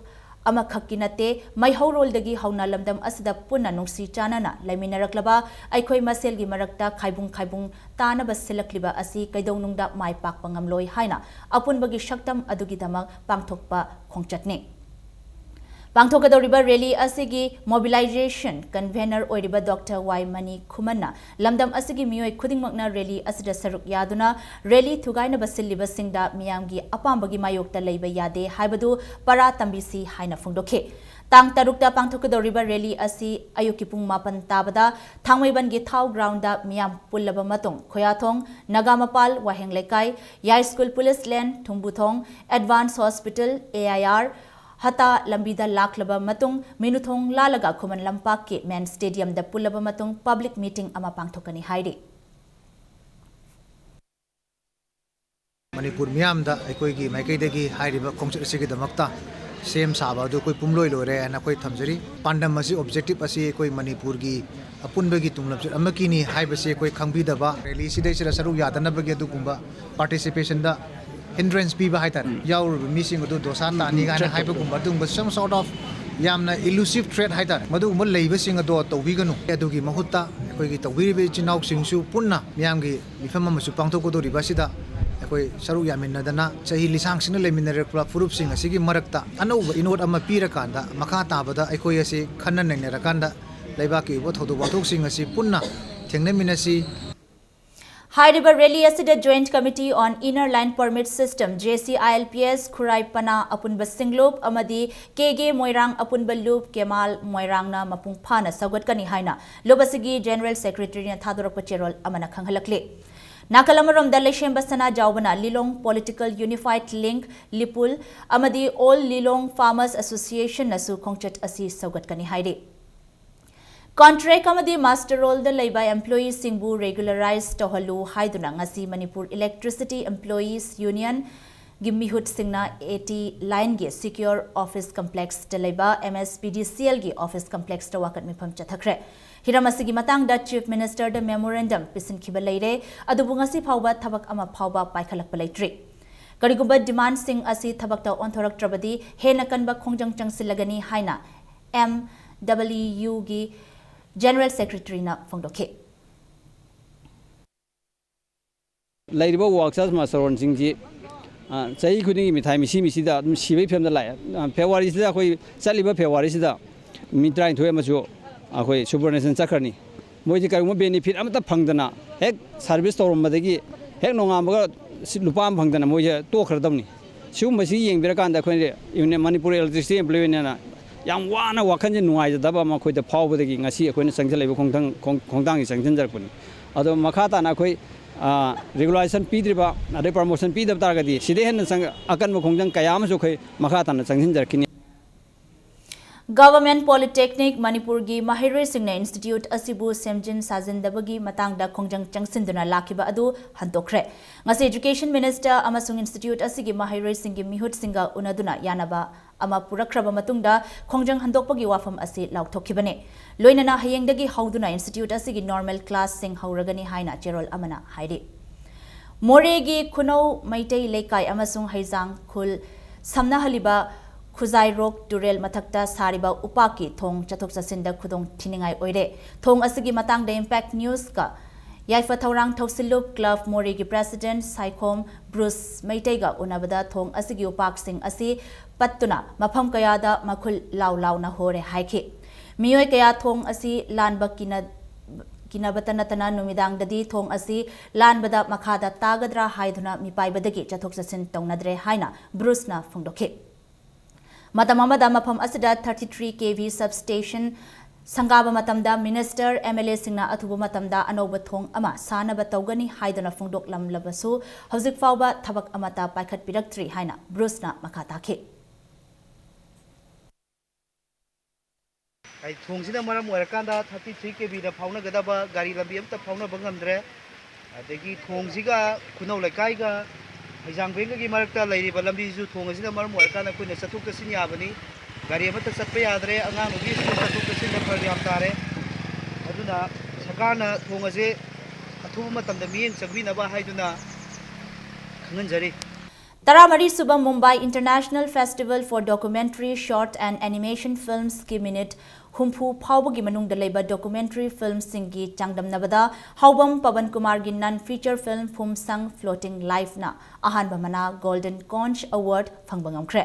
ꯑꯃꯈꯛꯀꯤ ꯅꯠꯇꯦ, ꯃꯩꯍꯧꯔꯣꯜꯗꯒꯤ ꯍꯧꯅ ꯂꯝꯗꯝ ꯑꯁꯤꯗ ꯄꯨꯟꯅ ꯅꯨꯡꯁꯤ ꯆꯥꯟꯅꯅ ꯂꯩꯃꯤꯟꯅꯔꯛꯂꯕ ꯑꯩꯈꯣꯏ ꯃꯁꯦꯜꯒꯤ ꯃꯔꯛꯇ ꯈꯥꯏꯕꯨꯡ ꯈꯥꯏꯕꯨꯡ ꯇꯥꯅꯕ ꯁꯤꯜꯂꯛꯂꯤꯕ ꯑꯁꯤ ꯀꯩꯗꯧꯅꯨꯡꯗ ꯃꯥꯏ ꯄꯥꯛꯄ ꯉꯝꯂꯣꯏ ꯍꯥꯏꯅ ꯑꯄꯨꯟꯕꯒꯤ ꯁꯛꯇꯝ ꯑꯗꯨꯒꯤꯗꯃꯛ ꯄꯥꯡꯊꯣꯛꯄ ꯈꯣꯡꯆꯠꯅꯤ꯫ ꯄꯥꯡꯊꯣꯛꯀꯗꯧꯔꯤꯕ rally ꯑꯁꯤꯒꯤ mobilization convener ꯑꯣꯏꯔꯤꯕ ꯗꯣꯛꯇꯔ ꯋꯥꯏ ꯃꯅꯤ ꯈꯨꯃꯟꯅ ꯂꯝꯗꯝ ꯑꯁꯤꯒꯤ ꯃꯤꯑꯣꯏ ꯈꯨꯗꯤꯡꯃꯛꯅ rally ꯑꯁꯤꯗ ꯁꯔꯨꯛ ꯌꯥꯗꯨꯅ rally ꯊꯨꯒꯥꯏꯅꯕ ꯁꯤꯜꯂꯤꯕꯁꯤꯡꯗ ꯃꯤꯌꯥꯝꯒꯤ ꯑꯄꯥꯝꯕꯒꯤ ꯃꯥꯌꯣꯛꯇ ꯂꯩꯕ ꯌꯥꯗꯦ ꯍꯥꯏꯕꯗꯨ ꯄꯔꯥ ꯇꯝꯕꯤꯁꯤ ꯍꯥꯏꯅ ꯐꯣꯡꯗꯣꯛꯈꯤ꯫ ꯇꯥꯡ ꯇꯔꯨꯛꯇ ꯄꯥꯡꯊꯣꯛꯀꯗꯧꯔꯤꯕ rally ꯑꯁꯤ ꯑꯌꯨꯛꯀꯤ ꯄꯨꯡ ꯃꯥꯄꯟ ꯇꯥꯕꯗ ꯊꯥꯡꯃꯩꯕꯟꯒꯤ ꯊꯥꯎ ground ꯗ ꯃꯤꯌꯥꯝ ꯄꯨꯜꯂꯕ ꯃꯇꯨꯡ ꯈꯣꯌꯥꯊꯣꯡ, ꯅꯒꯥꯃꯄꯥꯜ ꯋꯥꯍꯦꯡ ꯂꯩꯀꯥꯏ, ꯌꯥꯏꯁ꯭ꯀꯨꯜ police lane, ꯊꯨꯝꯕꯨꯊꯣꯡ, advance hospital, A I R, ꯍꯇꯥ ꯂꯝꯕꯤꯗ ꯂꯥꯛꯂꯕ ꯃꯇꯨꯡ ꯃꯤꯅꯨꯊꯣꯡ ꯂꯥꯜꯂꯒ ꯈꯨꯃꯟ ꯂꯝꯄꯥꯛꯀꯤ main stadium ꯗ ꯄꯨꯜꯂꯕ ꯃꯇꯨꯡ public meeting ꯑꯃ ꯄꯥꯡꯊꯣꯛꯀꯅꯤ ꯍꯥꯏꯔꯤ꯫ ꯃꯅꯤꯄꯨꯔ ꯃꯤꯌꯥꯝꯗ ꯑꯩꯈꯣꯏꯒꯤ ꯃꯥꯏꯀꯩꯗꯒꯤ ꯍꯥꯏꯔꯤꯕ ꯈꯣꯡꯆꯠ ꯑꯁꯤꯒꯤꯗꯃꯛꯇ ꯁꯦꯝ ꯁꯥꯕ ꯑꯗꯨ ꯑꯩꯈꯣꯏ ꯄꯨꯝꯂꯣꯏ ꯂꯣꯏꯔꯦ ꯍꯥꯏꯅ ꯑꯩꯈꯣꯏ ꯊꯝꯖꯔꯤ꯫ ꯄꯥꯟꯗꯝ ꯑꯁꯤ, objective ꯑꯁꯤ ꯑꯩꯈꯣꯏ ꯃꯅꯤꯄꯨꯔꯒꯤ ꯑꯄꯨꯟꯕꯒꯤ ꯇꯨꯡꯂꯝꯆꯠ ꯑꯃꯒꯤꯅꯤ ꯍꯥꯏꯕꯁꯤ ꯑꯩꯈꯣꯏ ꯈꯪꯕꯤꯗꯕ, rally ꯁꯤꯗꯩꯁꯤꯗ ꯁꯔꯨꯛ ꯌꯥꯗꯅꯕꯒꯤ ꯑꯗꯨꯒꯨꯝꯕ participation ꯗ hindrance ꯄꯤꯕ ꯍꯥꯏꯇꯥꯔꯦ, ꯎꯝ꯫ ꯌꯥꯎꯔꯤꯕ ꯃꯤꯁꯤꯡ ꯑꯗꯨ ꯗꯣꯁꯥ ꯎꯝ, ꯇꯥꯅꯤ ꯎꯝ, ꯍꯥꯏꯅ ꯆꯠꯄ ꯍꯥꯏꯕꯒꯨꯝꯕ ꯑꯗꯨꯒꯨꯝꯕ some sort of ꯌꯥꯝꯅ elusive threat ꯍꯥꯏꯇꯥꯔꯦ, ꯃꯗꯨꯒꯨꯝꯕ ꯂꯩꯕꯁꯤꯡ ꯑꯗꯣ ꯇꯧꯕꯤꯒꯅꯨ꯫ ꯑꯗꯨꯒꯤ ꯃꯍꯨꯠꯇ ꯑꯩꯈꯣꯏꯒꯤ ꯇꯧꯕꯤꯔꯤꯕ ꯏꯆꯤꯟ ꯏꯅꯥꯎꯁꯤꯡꯁꯨ ꯄꯨꯟꯅ ꯃꯤꯌꯥꯝꯒꯤ ꯃꯤꯐꯝ ꯑꯃꯁꯨ ꯄꯥꯡꯊꯣꯛꯀꯗꯧꯔꯤꯕ ꯑꯁꯤꯗ ꯑꯩꯈꯣꯏ ꯁꯔꯨꯛ ꯌꯥꯃꯤꯟꯅꯗꯅ ꯆꯍꯤ ꯂꯤꯁꯥꯡꯁꯤꯡꯅ ꯂꯩꯃꯤꯟꯅꯔꯛꯄ ꯐꯨꯔꯨꯞꯁꯤꯡ ꯑꯁꯤꯒꯤ ꯃꯔꯛꯇ ꯑꯅꯧꯕ ꯏꯅꯣꯠ ꯑꯃ ꯄꯤꯔꯀꯥꯟꯗ ꯃꯈꯥ ꯇꯥꯕꯗ ꯑꯩꯈꯣꯏ ꯑꯁꯤ ꯈꯟꯅ ꯅꯩꯅꯔꯀꯥꯟꯗ ꯂꯩꯕꯥꯛꯀꯤ ꯑꯣꯏꯕ ꯊꯧꯗꯣꯛ ꯋꯥꯊꯣꯛꯁꯤꯡ ꯑꯁꯤ ꯄꯨꯟꯅ ꯊꯦꯡꯅꯃꯤꯟꯅꯁꯤ꯫ ꯍꯥꯏꯔꯤꯕ rally ꯑꯁꯤꯗ Joint Committee on Inner Line Permit System, J C I L P S, ꯈꯨꯔꯥꯏ ꯄꯅꯥ ꯑꯄꯨꯟꯕ ꯁꯤꯡꯂꯨꯞ ꯑꯃꯗꯤ K K ꯃꯣꯏꯔꯥꯡ ꯑꯄꯨꯟꯕ ꯂꯨꯞ ꯀꯦꯃꯥꯜ ꯃꯣꯏꯔꯥꯡꯅ ꯃꯄꯨꯡ ꯐꯥꯅ ꯁꯧꯒꯠꯀꯅꯤ ꯍꯥꯏꯅ ꯂꯨꯞ ꯑꯁꯤꯒꯤ General Secretary ꯅ ꯊꯥꯗꯣꯔꯛꯄ ꯆꯦꯔꯣꯜ ꯑꯃꯅ ꯈꯪꯍꯜꯂꯛꯂꯤ꯫ ꯅꯥꯀꯜ ꯑꯃꯔꯣꯝꯗ ꯂꯩꯁꯦꯝꯕ ꯁꯅꯥꯖꯥꯎꯕꯅ Lilong Political Unified Link, ꯂꯤꯄꯨꯜ, ꯑꯃꯗꯤ All Lilong Farmers Association ꯅꯁꯨ ꯈꯣꯡꯆꯠ ꯑꯁꯤ ꯁꯧꯒꯠꯀꯅꯤ ꯍꯥꯏꯔꯤ꯫ Contract ꯑꯃꯗꯤ master roll ꯗ ꯂꯩꯕ employee ꯁꯤꯡꯕꯨ regularize ꯇꯧꯍꯜꯂꯨ ꯍꯥꯏꯗꯨꯅ ꯉꯁꯤ ꯃꯅꯤꯄꯨꯔ Electricity Employees Union ꯒꯤ ꯃꯤꯍꯨꯠꯁꯤꯡꯅ A T line ꯒꯤ Secure Office Complex ꯇ ꯂꯩꯕ M S P D C L ꯒꯤ office complex ꯇ ꯋꯥꯀꯠ ꯃꯤꯐꯝ ꯆꯠꯊꯈ꯭ꯔꯦ꯫ ꯍꯤꯔꯝ ꯑꯁꯤꯒꯤ ꯃꯇꯥꯡꯗ Chief Minister ꯗ memorandum ꯄꯤꯁꯤꯟꯈꯤꯕ ꯂꯩꯔꯦ, ꯑꯗꯨꯕꯨ ꯉꯁꯤ ꯐꯥꯎꯕ ꯊꯕꯛ ꯑꯃ ꯐꯥꯎꯕ ꯄꯥꯏꯈꯠꯂꯛꯄ ꯂꯩꯇ꯭ꯔꯤ꯫ ꯀꯔꯤꯒꯨꯝꯕ demand ꯁꯤꯡ ꯑꯁꯤ ꯊꯕꯛꯇ ꯑꯣꯟꯊꯣꯔꯛꯇ꯭ꯔꯕꯗꯤ ꯍꯦꯟꯅ ꯀꯟꯕ ꯈꯣꯡꯖꯪ ꯆꯪꯁꯤꯜꯂꯒꯅꯤ ꯍꯥꯏꯅ M W U ꯒꯤ General Secretary ꯅ ꯐꯣꯡꯗꯣꯛꯈꯤ꯫ ꯂꯩꯔꯤꯕ workers master roll ꯁꯤꯡꯁꯤ ꯑ, ꯆꯍꯤ ꯈꯨꯗꯤꯡꯒꯤ ꯃꯤꯊꯥꯏ ꯃꯤꯁꯤ ꯃꯤꯁꯤꯗ ꯑꯗꯨꯝ ꯁꯤꯕꯒꯤ ꯐꯤꯕꯝꯗ ꯂꯥꯛꯑꯦ꯫ ꯑ, ꯐꯦꯕ꯭ꯔꯨꯋꯥꯔꯤꯁꯤꯗ, ꯑꯩꯈꯣꯏ ꯆꯠꯂꯤꯕ ꯐꯦꯕ꯭ꯔꯨꯋꯥꯔꯤꯁꯤꯗ ꯃꯤ ꯇꯔꯥꯅꯤꯊꯣꯏ ꯑꯃꯁꯨ ꯑꯩꯈꯣꯏ ꯁꯨꯕꯔꯅꯦꯁꯟ ꯆꯠꯈ꯭ꯔꯅꯤ꯫ ꯃꯣꯏꯁꯦ ꯀꯔꯤꯒꯨꯝꯕ ꯕꯦꯅꯤꯐꯤꯠ ꯑꯃꯠꯇ ꯐꯪꯗꯅ, ꯍꯦꯛ ꯁꯥꯔꯚꯤꯁ ꯇꯧꯔꯝꯕꯗꯒꯤ ꯍꯦꯛ ꯅꯣꯡꯉꯥꯟꯕꯒ ꯁꯤ ꯂꯨꯄꯥ ꯑꯃ ꯐꯪꯗꯅ ꯃꯣꯏꯁꯦ ꯇꯣꯛꯈ꯭ꯔꯗꯕꯅꯤ꯫ ꯁꯤꯒꯨꯝꯕꯁꯤ ꯌꯦꯡꯕꯤꯔꯀꯥꯟꯗ ꯑꯩꯈꯣꯏ ꯌꯨꯅꯤꯌꯟ, ꯃꯅꯤꯄꯨꯔ ꯏꯂꯦꯛꯇ꯭ꯔꯤꯁꯤꯇꯤ ꯑꯦꯝꯄ꯭ꯂꯣꯌꯤ ꯌꯨꯅꯤꯌꯟꯅ ꯌꯥꯝ ꯋꯥꯅ, ꯋꯥꯈꯜꯁꯦ ꯅꯨꯡꯉꯥꯏꯖꯗꯕ ꯑꯃ ꯑꯩꯈꯣꯏꯗ ꯐꯥꯎꯕꯗꯒꯤ ꯉꯁꯤ ꯑꯩꯈꯣꯏꯅ ꯆꯪꯁꯤꯜꯂꯛꯏꯕ ꯈꯣꯡꯊꯥꯡ-, ꯈꯣꯡ-, ꯈꯣꯡꯊꯥꯡꯁꯤ ꯆꯪꯁꯤꯟꯖꯔꯛꯄꯅꯤ꯫ ꯑꯗꯣ ꯃꯈꯥ ꯇꯥꯅ ꯑꯩꯈꯣꯏ, ꯑ, ꯔꯤꯒꯨꯂꯥꯏꯖꯦꯁꯟ ꯄꯤꯗ꯭ꯔꯤꯕ, ꯑꯗꯩ ꯄ꯭ꯔꯃꯣꯁꯟ ꯄꯤꯗꯕ ꯇꯥꯔꯒꯗꯤ ꯁꯤꯗꯩ ꯍꯦꯟꯅ ꯆꯪ-, ꯑꯀꯟꯕ ꯈꯣꯡꯖꯪ ꯀꯌꯥ ꯑꯃꯁꯨ ꯑꯩꯈꯣꯏ ꯃꯈꯥ ꯇꯥꯅ ꯆꯪꯁꯤꯟꯖꯔꯛꯈꯤꯅꯤ꯫ ꯒꯚꯔꯟꯃꯦꯟꯠ ꯄꯣꯂꯤꯇꯦꯛꯅꯤꯛ ꯃꯅꯤꯄꯨꯔꯒꯤ ꯃꯍꯩꯔꯣꯏꯁꯤꯡꯅ ꯏꯟꯁꯇꯤꯇ꯭ꯌꯨꯠ ꯑꯁꯤꯕꯨ ꯁꯦꯝꯖꯤꯟ ꯁꯥꯖꯤꯟꯗꯕꯒꯤ ꯃꯇꯥꯡꯗ ꯈꯣꯡꯖꯪ ꯆꯪꯁꯤꯟꯗꯨꯅ ꯂꯥꯛꯈꯤꯕ ꯑꯗꯨ ꯍꯟꯗꯣꯛꯈ꯭ꯔꯦ꯫ ꯉꯁꯤ ꯑꯦꯖꯨꯀꯦꯁꯟ ꯃꯤꯅꯤꯁꯇꯔ ꯑꯃꯁꯨꯡ ꯏꯟꯁꯇꯤꯇ꯭ꯌꯨꯠ ꯑꯁꯤꯒꯤ ꯃꯍꯩꯔꯣꯏꯁꯤꯡꯒꯤ ꯃꯤꯍꯨꯠꯁꯤꯡꯒ ꯎꯅꯗꯨꯅ ꯌꯥꯅꯕ ꯑꯃ ꯄꯨꯔꯛꯈ꯭ꯔꯕ ꯃꯇꯨꯡꯗ ꯈꯣꯡꯖꯪ ꯍꯟꯗꯣꯛꯄꯒꯤ ꯋꯥꯐꯝ ꯑꯁꯤ ꯂꯥꯎꯊꯣꯛꯈꯤꯕꯅꯤ꯫ ꯂꯣꯏꯅꯅ ꯍꯌꯦꯡꯗꯒꯤ ꯍꯧꯗꯨꯅ ꯏꯟꯁꯇꯤꯇ꯭ꯌꯨꯠ ꯑꯁꯤꯒꯤ ꯅꯣꯔꯃꯦꯜ ꯀ꯭ꯂꯥꯁꯁꯤꯡ ꯍꯧꯔꯒꯅꯤ ꯍꯥꯏꯅ ꯆꯦꯔꯣꯜ ꯑꯃꯅ ꯍꯥꯏꯔꯤ꯫ ꯃꯣꯔꯦꯒꯤ ꯈꯨꯅꯧ ꯃꯩꯇꯩ ꯂꯩꯀꯥꯏ ꯑꯃꯁꯨꯡ ꯍꯩꯖꯥꯡ ꯈꯨꯜ ꯁꯝꯅꯍꯜꯂꯤꯕ ꯈꯨꯖꯥꯏꯔꯣꯛ ꯇꯨꯔꯦꯜ ꯃꯊꯛꯇ ꯁꯥꯔꯤꯕ ꯎꯄꯥꯛꯀꯤ ꯊꯣꯡ ꯆꯠꯊꯣꯛ ꯆꯠꯁꯤꯟꯗ ꯈꯨꯗꯣꯡ ꯊꯤꯅꯤꯡꯉꯥꯏ ꯑꯣꯏꯔꯦ꯫ ꯊꯣꯡ ꯑꯁꯤꯒꯤ ꯃꯇꯥꯡꯗ ꯏꯝꯄꯦꯛ ꯅ꯭ꯌꯨꯁꯀ ꯌꯥꯏꯐ ꯊꯧꯔꯥꯡ ꯊꯧꯁꯤꯜꯂꯨꯞ ꯀ꯭ꯂꯕ ꯃꯣꯔꯦꯒꯤ ꯄ꯭ꯔꯦꯁꯤꯗꯦꯟꯠ ꯁꯥꯏꯈꯣꯝ ꯕ꯭ꯔꯨꯁ ꯃꯩꯇꯩꯒ ꯎꯅꯕꯗ ꯊꯣꯡ ꯑꯁꯤꯒꯤ ꯎꯄꯥꯛꯁꯤꯡ ꯑꯁꯤ ꯄꯠꯇꯨꯅ ꯃꯐꯝ ꯀꯌꯥꯗ ꯃꯈꯨꯜ ꯂꯥꯎ ꯂꯥꯎꯅ ꯍꯣꯔꯦ ꯍꯥꯏꯈꯤ꯫ ꯃꯤꯑꯣꯏ ꯀꯌꯥ ꯊꯣꯡ ꯑꯁꯤ ꯂꯥꯟꯕ ꯀꯤꯅ-, ꯀꯤꯅꯕꯇ ꯅꯠꯇꯅ ꯅꯨꯃꯤꯗꯥꯡꯗꯗꯤ ꯊꯣꯡ ꯑꯁꯤ ꯂꯥꯟꯕꯗ ꯃꯈꯥꯗ ꯇꯥꯒꯗ꯭ꯔꯥ ꯍꯥꯏꯗꯨꯅ ꯃꯤꯄꯥꯏꯕꯗꯒꯤ ꯆꯠꯊꯣꯛ ꯆꯠꯁꯤꯟ ꯇꯧꯅꯗ꯭ꯔꯦ ꯍꯥꯏꯅ ꯕ꯭ꯔꯨꯁꯅ ꯐꯣꯡꯗꯣꯛꯈꯤ꯫ ꯃꯇꯝ ꯑꯃꯗ ꯃꯐꯝ ꯑꯁꯤꯗ thirty three K V substation ꯁꯪꯒꯥꯕ ꯃꯇꯝꯗ ꯃꯤꯅꯤꯁꯇꯔ, MLAꯁꯤꯡꯅ ꯑꯊꯨꯕ ꯃꯇꯝꯗ ꯑꯅꯧꯕ ꯊꯣꯡ ꯑꯃ ꯁꯥꯅꯕ ꯇꯧꯒꯅꯤ ꯍꯥꯏꯗꯨꯅ ꯐꯣꯡꯗꯣꯛꯂꯝꯂꯕꯁꯨ ꯍꯧꯖꯤꯛ ꯐꯥꯎꯕ ꯊꯕꯛ ꯑꯃꯠꯇ ꯄꯥꯏꯈꯠꯄꯤꯔꯛꯇ꯭ꯔꯤ ꯍꯥꯏꯅ ꯕ꯭ꯔꯨꯁꯅ ꯃꯈꯥ ꯇꯥꯈꯤ꯫ ꯍꯥꯏꯗꯤ ꯊꯣꯡꯁꯤꯅ ꯃꯔꯝ ꯑꯣꯏꯔꯀꯥꯟꯗ thirty three K Vꯗ ꯐꯥꯎꯅꯒꯗꯕ ꯒꯥꯔꯤ ꯂꯝꯕꯤ ꯑꯃꯠꯇ ꯐꯥꯎꯅꯕ ꯉꯝꯗ꯭ꯔꯦ꯫ ꯑꯗꯒꯤ ꯊꯣꯡꯁꯤꯒ ꯈꯨꯅꯧ ꯂꯩꯀꯥꯏꯒ ꯍꯩꯖꯥꯡꯕꯦꯡꯒꯒꯤ ꯃꯔꯛꯇ ꯂꯩꯔꯤꯕ ꯂꯝꯕꯤꯁꯤꯁꯨ ꯊꯣꯡ ꯑꯁꯤꯅ ꯃꯔꯝ ꯑꯣꯏꯔꯀꯥꯟꯗ ꯑꯩꯈꯣꯏꯅ ꯆꯠꯊꯣꯛ ꯆꯠꯁꯤꯟ ꯌꯥꯕꯅꯤ꯫ ꯒꯥꯔꯤ ꯑꯃꯠꯇ ꯆꯠꯄ ꯌꯥꯗ꯭ꯔꯦ꯫ ꯑꯉꯥꯡ ꯅꯨꯕꯤ ꯁ꯭ꯀꯨꯜ ꯆꯠꯊꯣꯛ ꯆꯠꯁꯤꯟꯗ ꯐꯔꯛ ꯌꯥꯝ ꯇꯥꯔꯦ꯫ ꯑꯗꯨꯅ ꯁꯔꯀꯥꯔꯅ ꯊꯣꯡ ꯑꯁꯦ ꯑꯊꯨꯕ ꯃꯇꯝꯗ ꯃꯤꯠꯌꯦꯡ ꯆꯪꯕꯤꯅꯕ ꯍꯥꯏꯗꯨꯅ ꯈꯪꯍꯟꯖꯔꯤ꯫ ꯇꯔꯥꯃꯔꯤ ꯁꯨꯕ Mumbai International Festival for Documentary Short and Animation Filmsꯀꯤ ꯃꯤꯅꯤꯠ ꯍꯨꯝꯐꯨ ꯐꯥꯎꯕꯒꯤ ꯃꯅꯨꯡꯗ ꯂꯩꯕ documentary filmꯁꯤꯡꯒꯤ ꯆꯥꯡꯗꯝꯅꯕꯗ ꯍꯥꯎꯕꯝ Paban ꯀꯨꯃꯥꯔꯒꯤ non feature film ꯐꯨꯝꯁꯪ Floating Lifeꯅ ꯑꯍꯥꯟꯕ ꯃꯅꯥ Golden Conch Award ꯐꯪꯕ ꯉꯝꯈ꯭ꯔꯦ꯫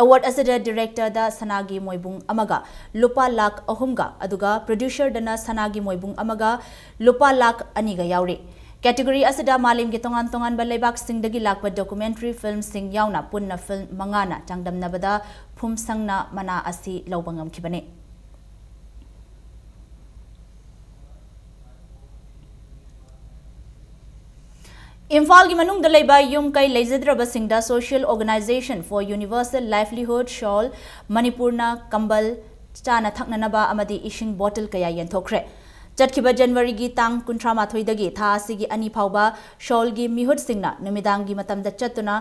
Award ꯑꯁꯤꯗ directorꯗ ꯁꯅꯥꯒꯤ ꯃꯣꯏꯕꯨꯡ ꯑꯃꯒ ꯂꯨꯄꯥ ꯂꯥꯈ ꯑꯍꯨꯝꯒ, ꯑꯗꯨꯒ producerꯗꯅ ꯁꯅꯥꯒꯤ ꯃꯣꯏꯕꯨꯡ ꯑꯃꯒ ꯂꯨꯄꯥ ꯂꯥꯈ ꯑꯅꯤꯒ ꯌꯥꯎꯔꯤ꯫ Category ꯑꯁꯤꯗ ꯃꯥꯂꯦꯝꯒꯤ ꯇꯣꯉꯥꯟ ꯇꯣꯉꯥꯟꯕ ꯂꯩꯕꯥꯛꯁꯤꯡꯗꯒꯤ ꯂꯥꯛꯄ documentary filmꯁꯤꯡ ꯌꯥꯎꯅ ꯄꯨꯟꯅ film ꯃꯉꯥꯅ ꯆꯥꯡꯗꯝꯅꯕꯗ ꯐꯨꯝꯁꯪꯅ ꯃꯅꯥ ꯑꯁꯤ ꯂꯧꯕ ꯉꯝꯈꯤꯕꯅꯤ꯫ ꯏꯝꯐꯥꯜꯒꯤ ꯃꯅꯨꯡꯗ ꯂꯩꯕ ꯌꯨꯝ ꯀꯩ ꯂꯩꯖꯗ꯭ꯔꯕꯁꯤꯡꯗ Social Organisation for Universal Livelihood, SOUL, ꯃꯅꯤꯄꯨꯔꯅ ꯀꯝꯕꯜ, ꯆꯥꯅ ꯊꯛꯅꯅꯕ ꯑꯃꯗꯤ ꯏꯁꯤꯡ bottle ꯀꯌꯥ ꯌꯦꯟꯊꯣꯛꯈ꯭ꯔꯦ꯫ ꯆꯠꯈꯤꯕ ꯖꯅꯋꯥꯔꯤꯒꯤ ꯇꯥꯡ ꯀꯨꯟꯊ꯭ꯔꯥ ꯃꯥꯊꯣꯏꯗꯒꯤ ꯊꯥ ꯑꯁꯤꯒꯤ ꯑꯅꯤ ꯐꯥꯎꯕ ꯁꯣꯜꯒꯤ ꯃꯤꯍꯨꯠꯁꯤꯡꯅ ꯅꯨꯃꯤꯗꯥꯡꯒꯤ ꯃꯇꯝꯗ ꯆꯠꯇꯨꯅ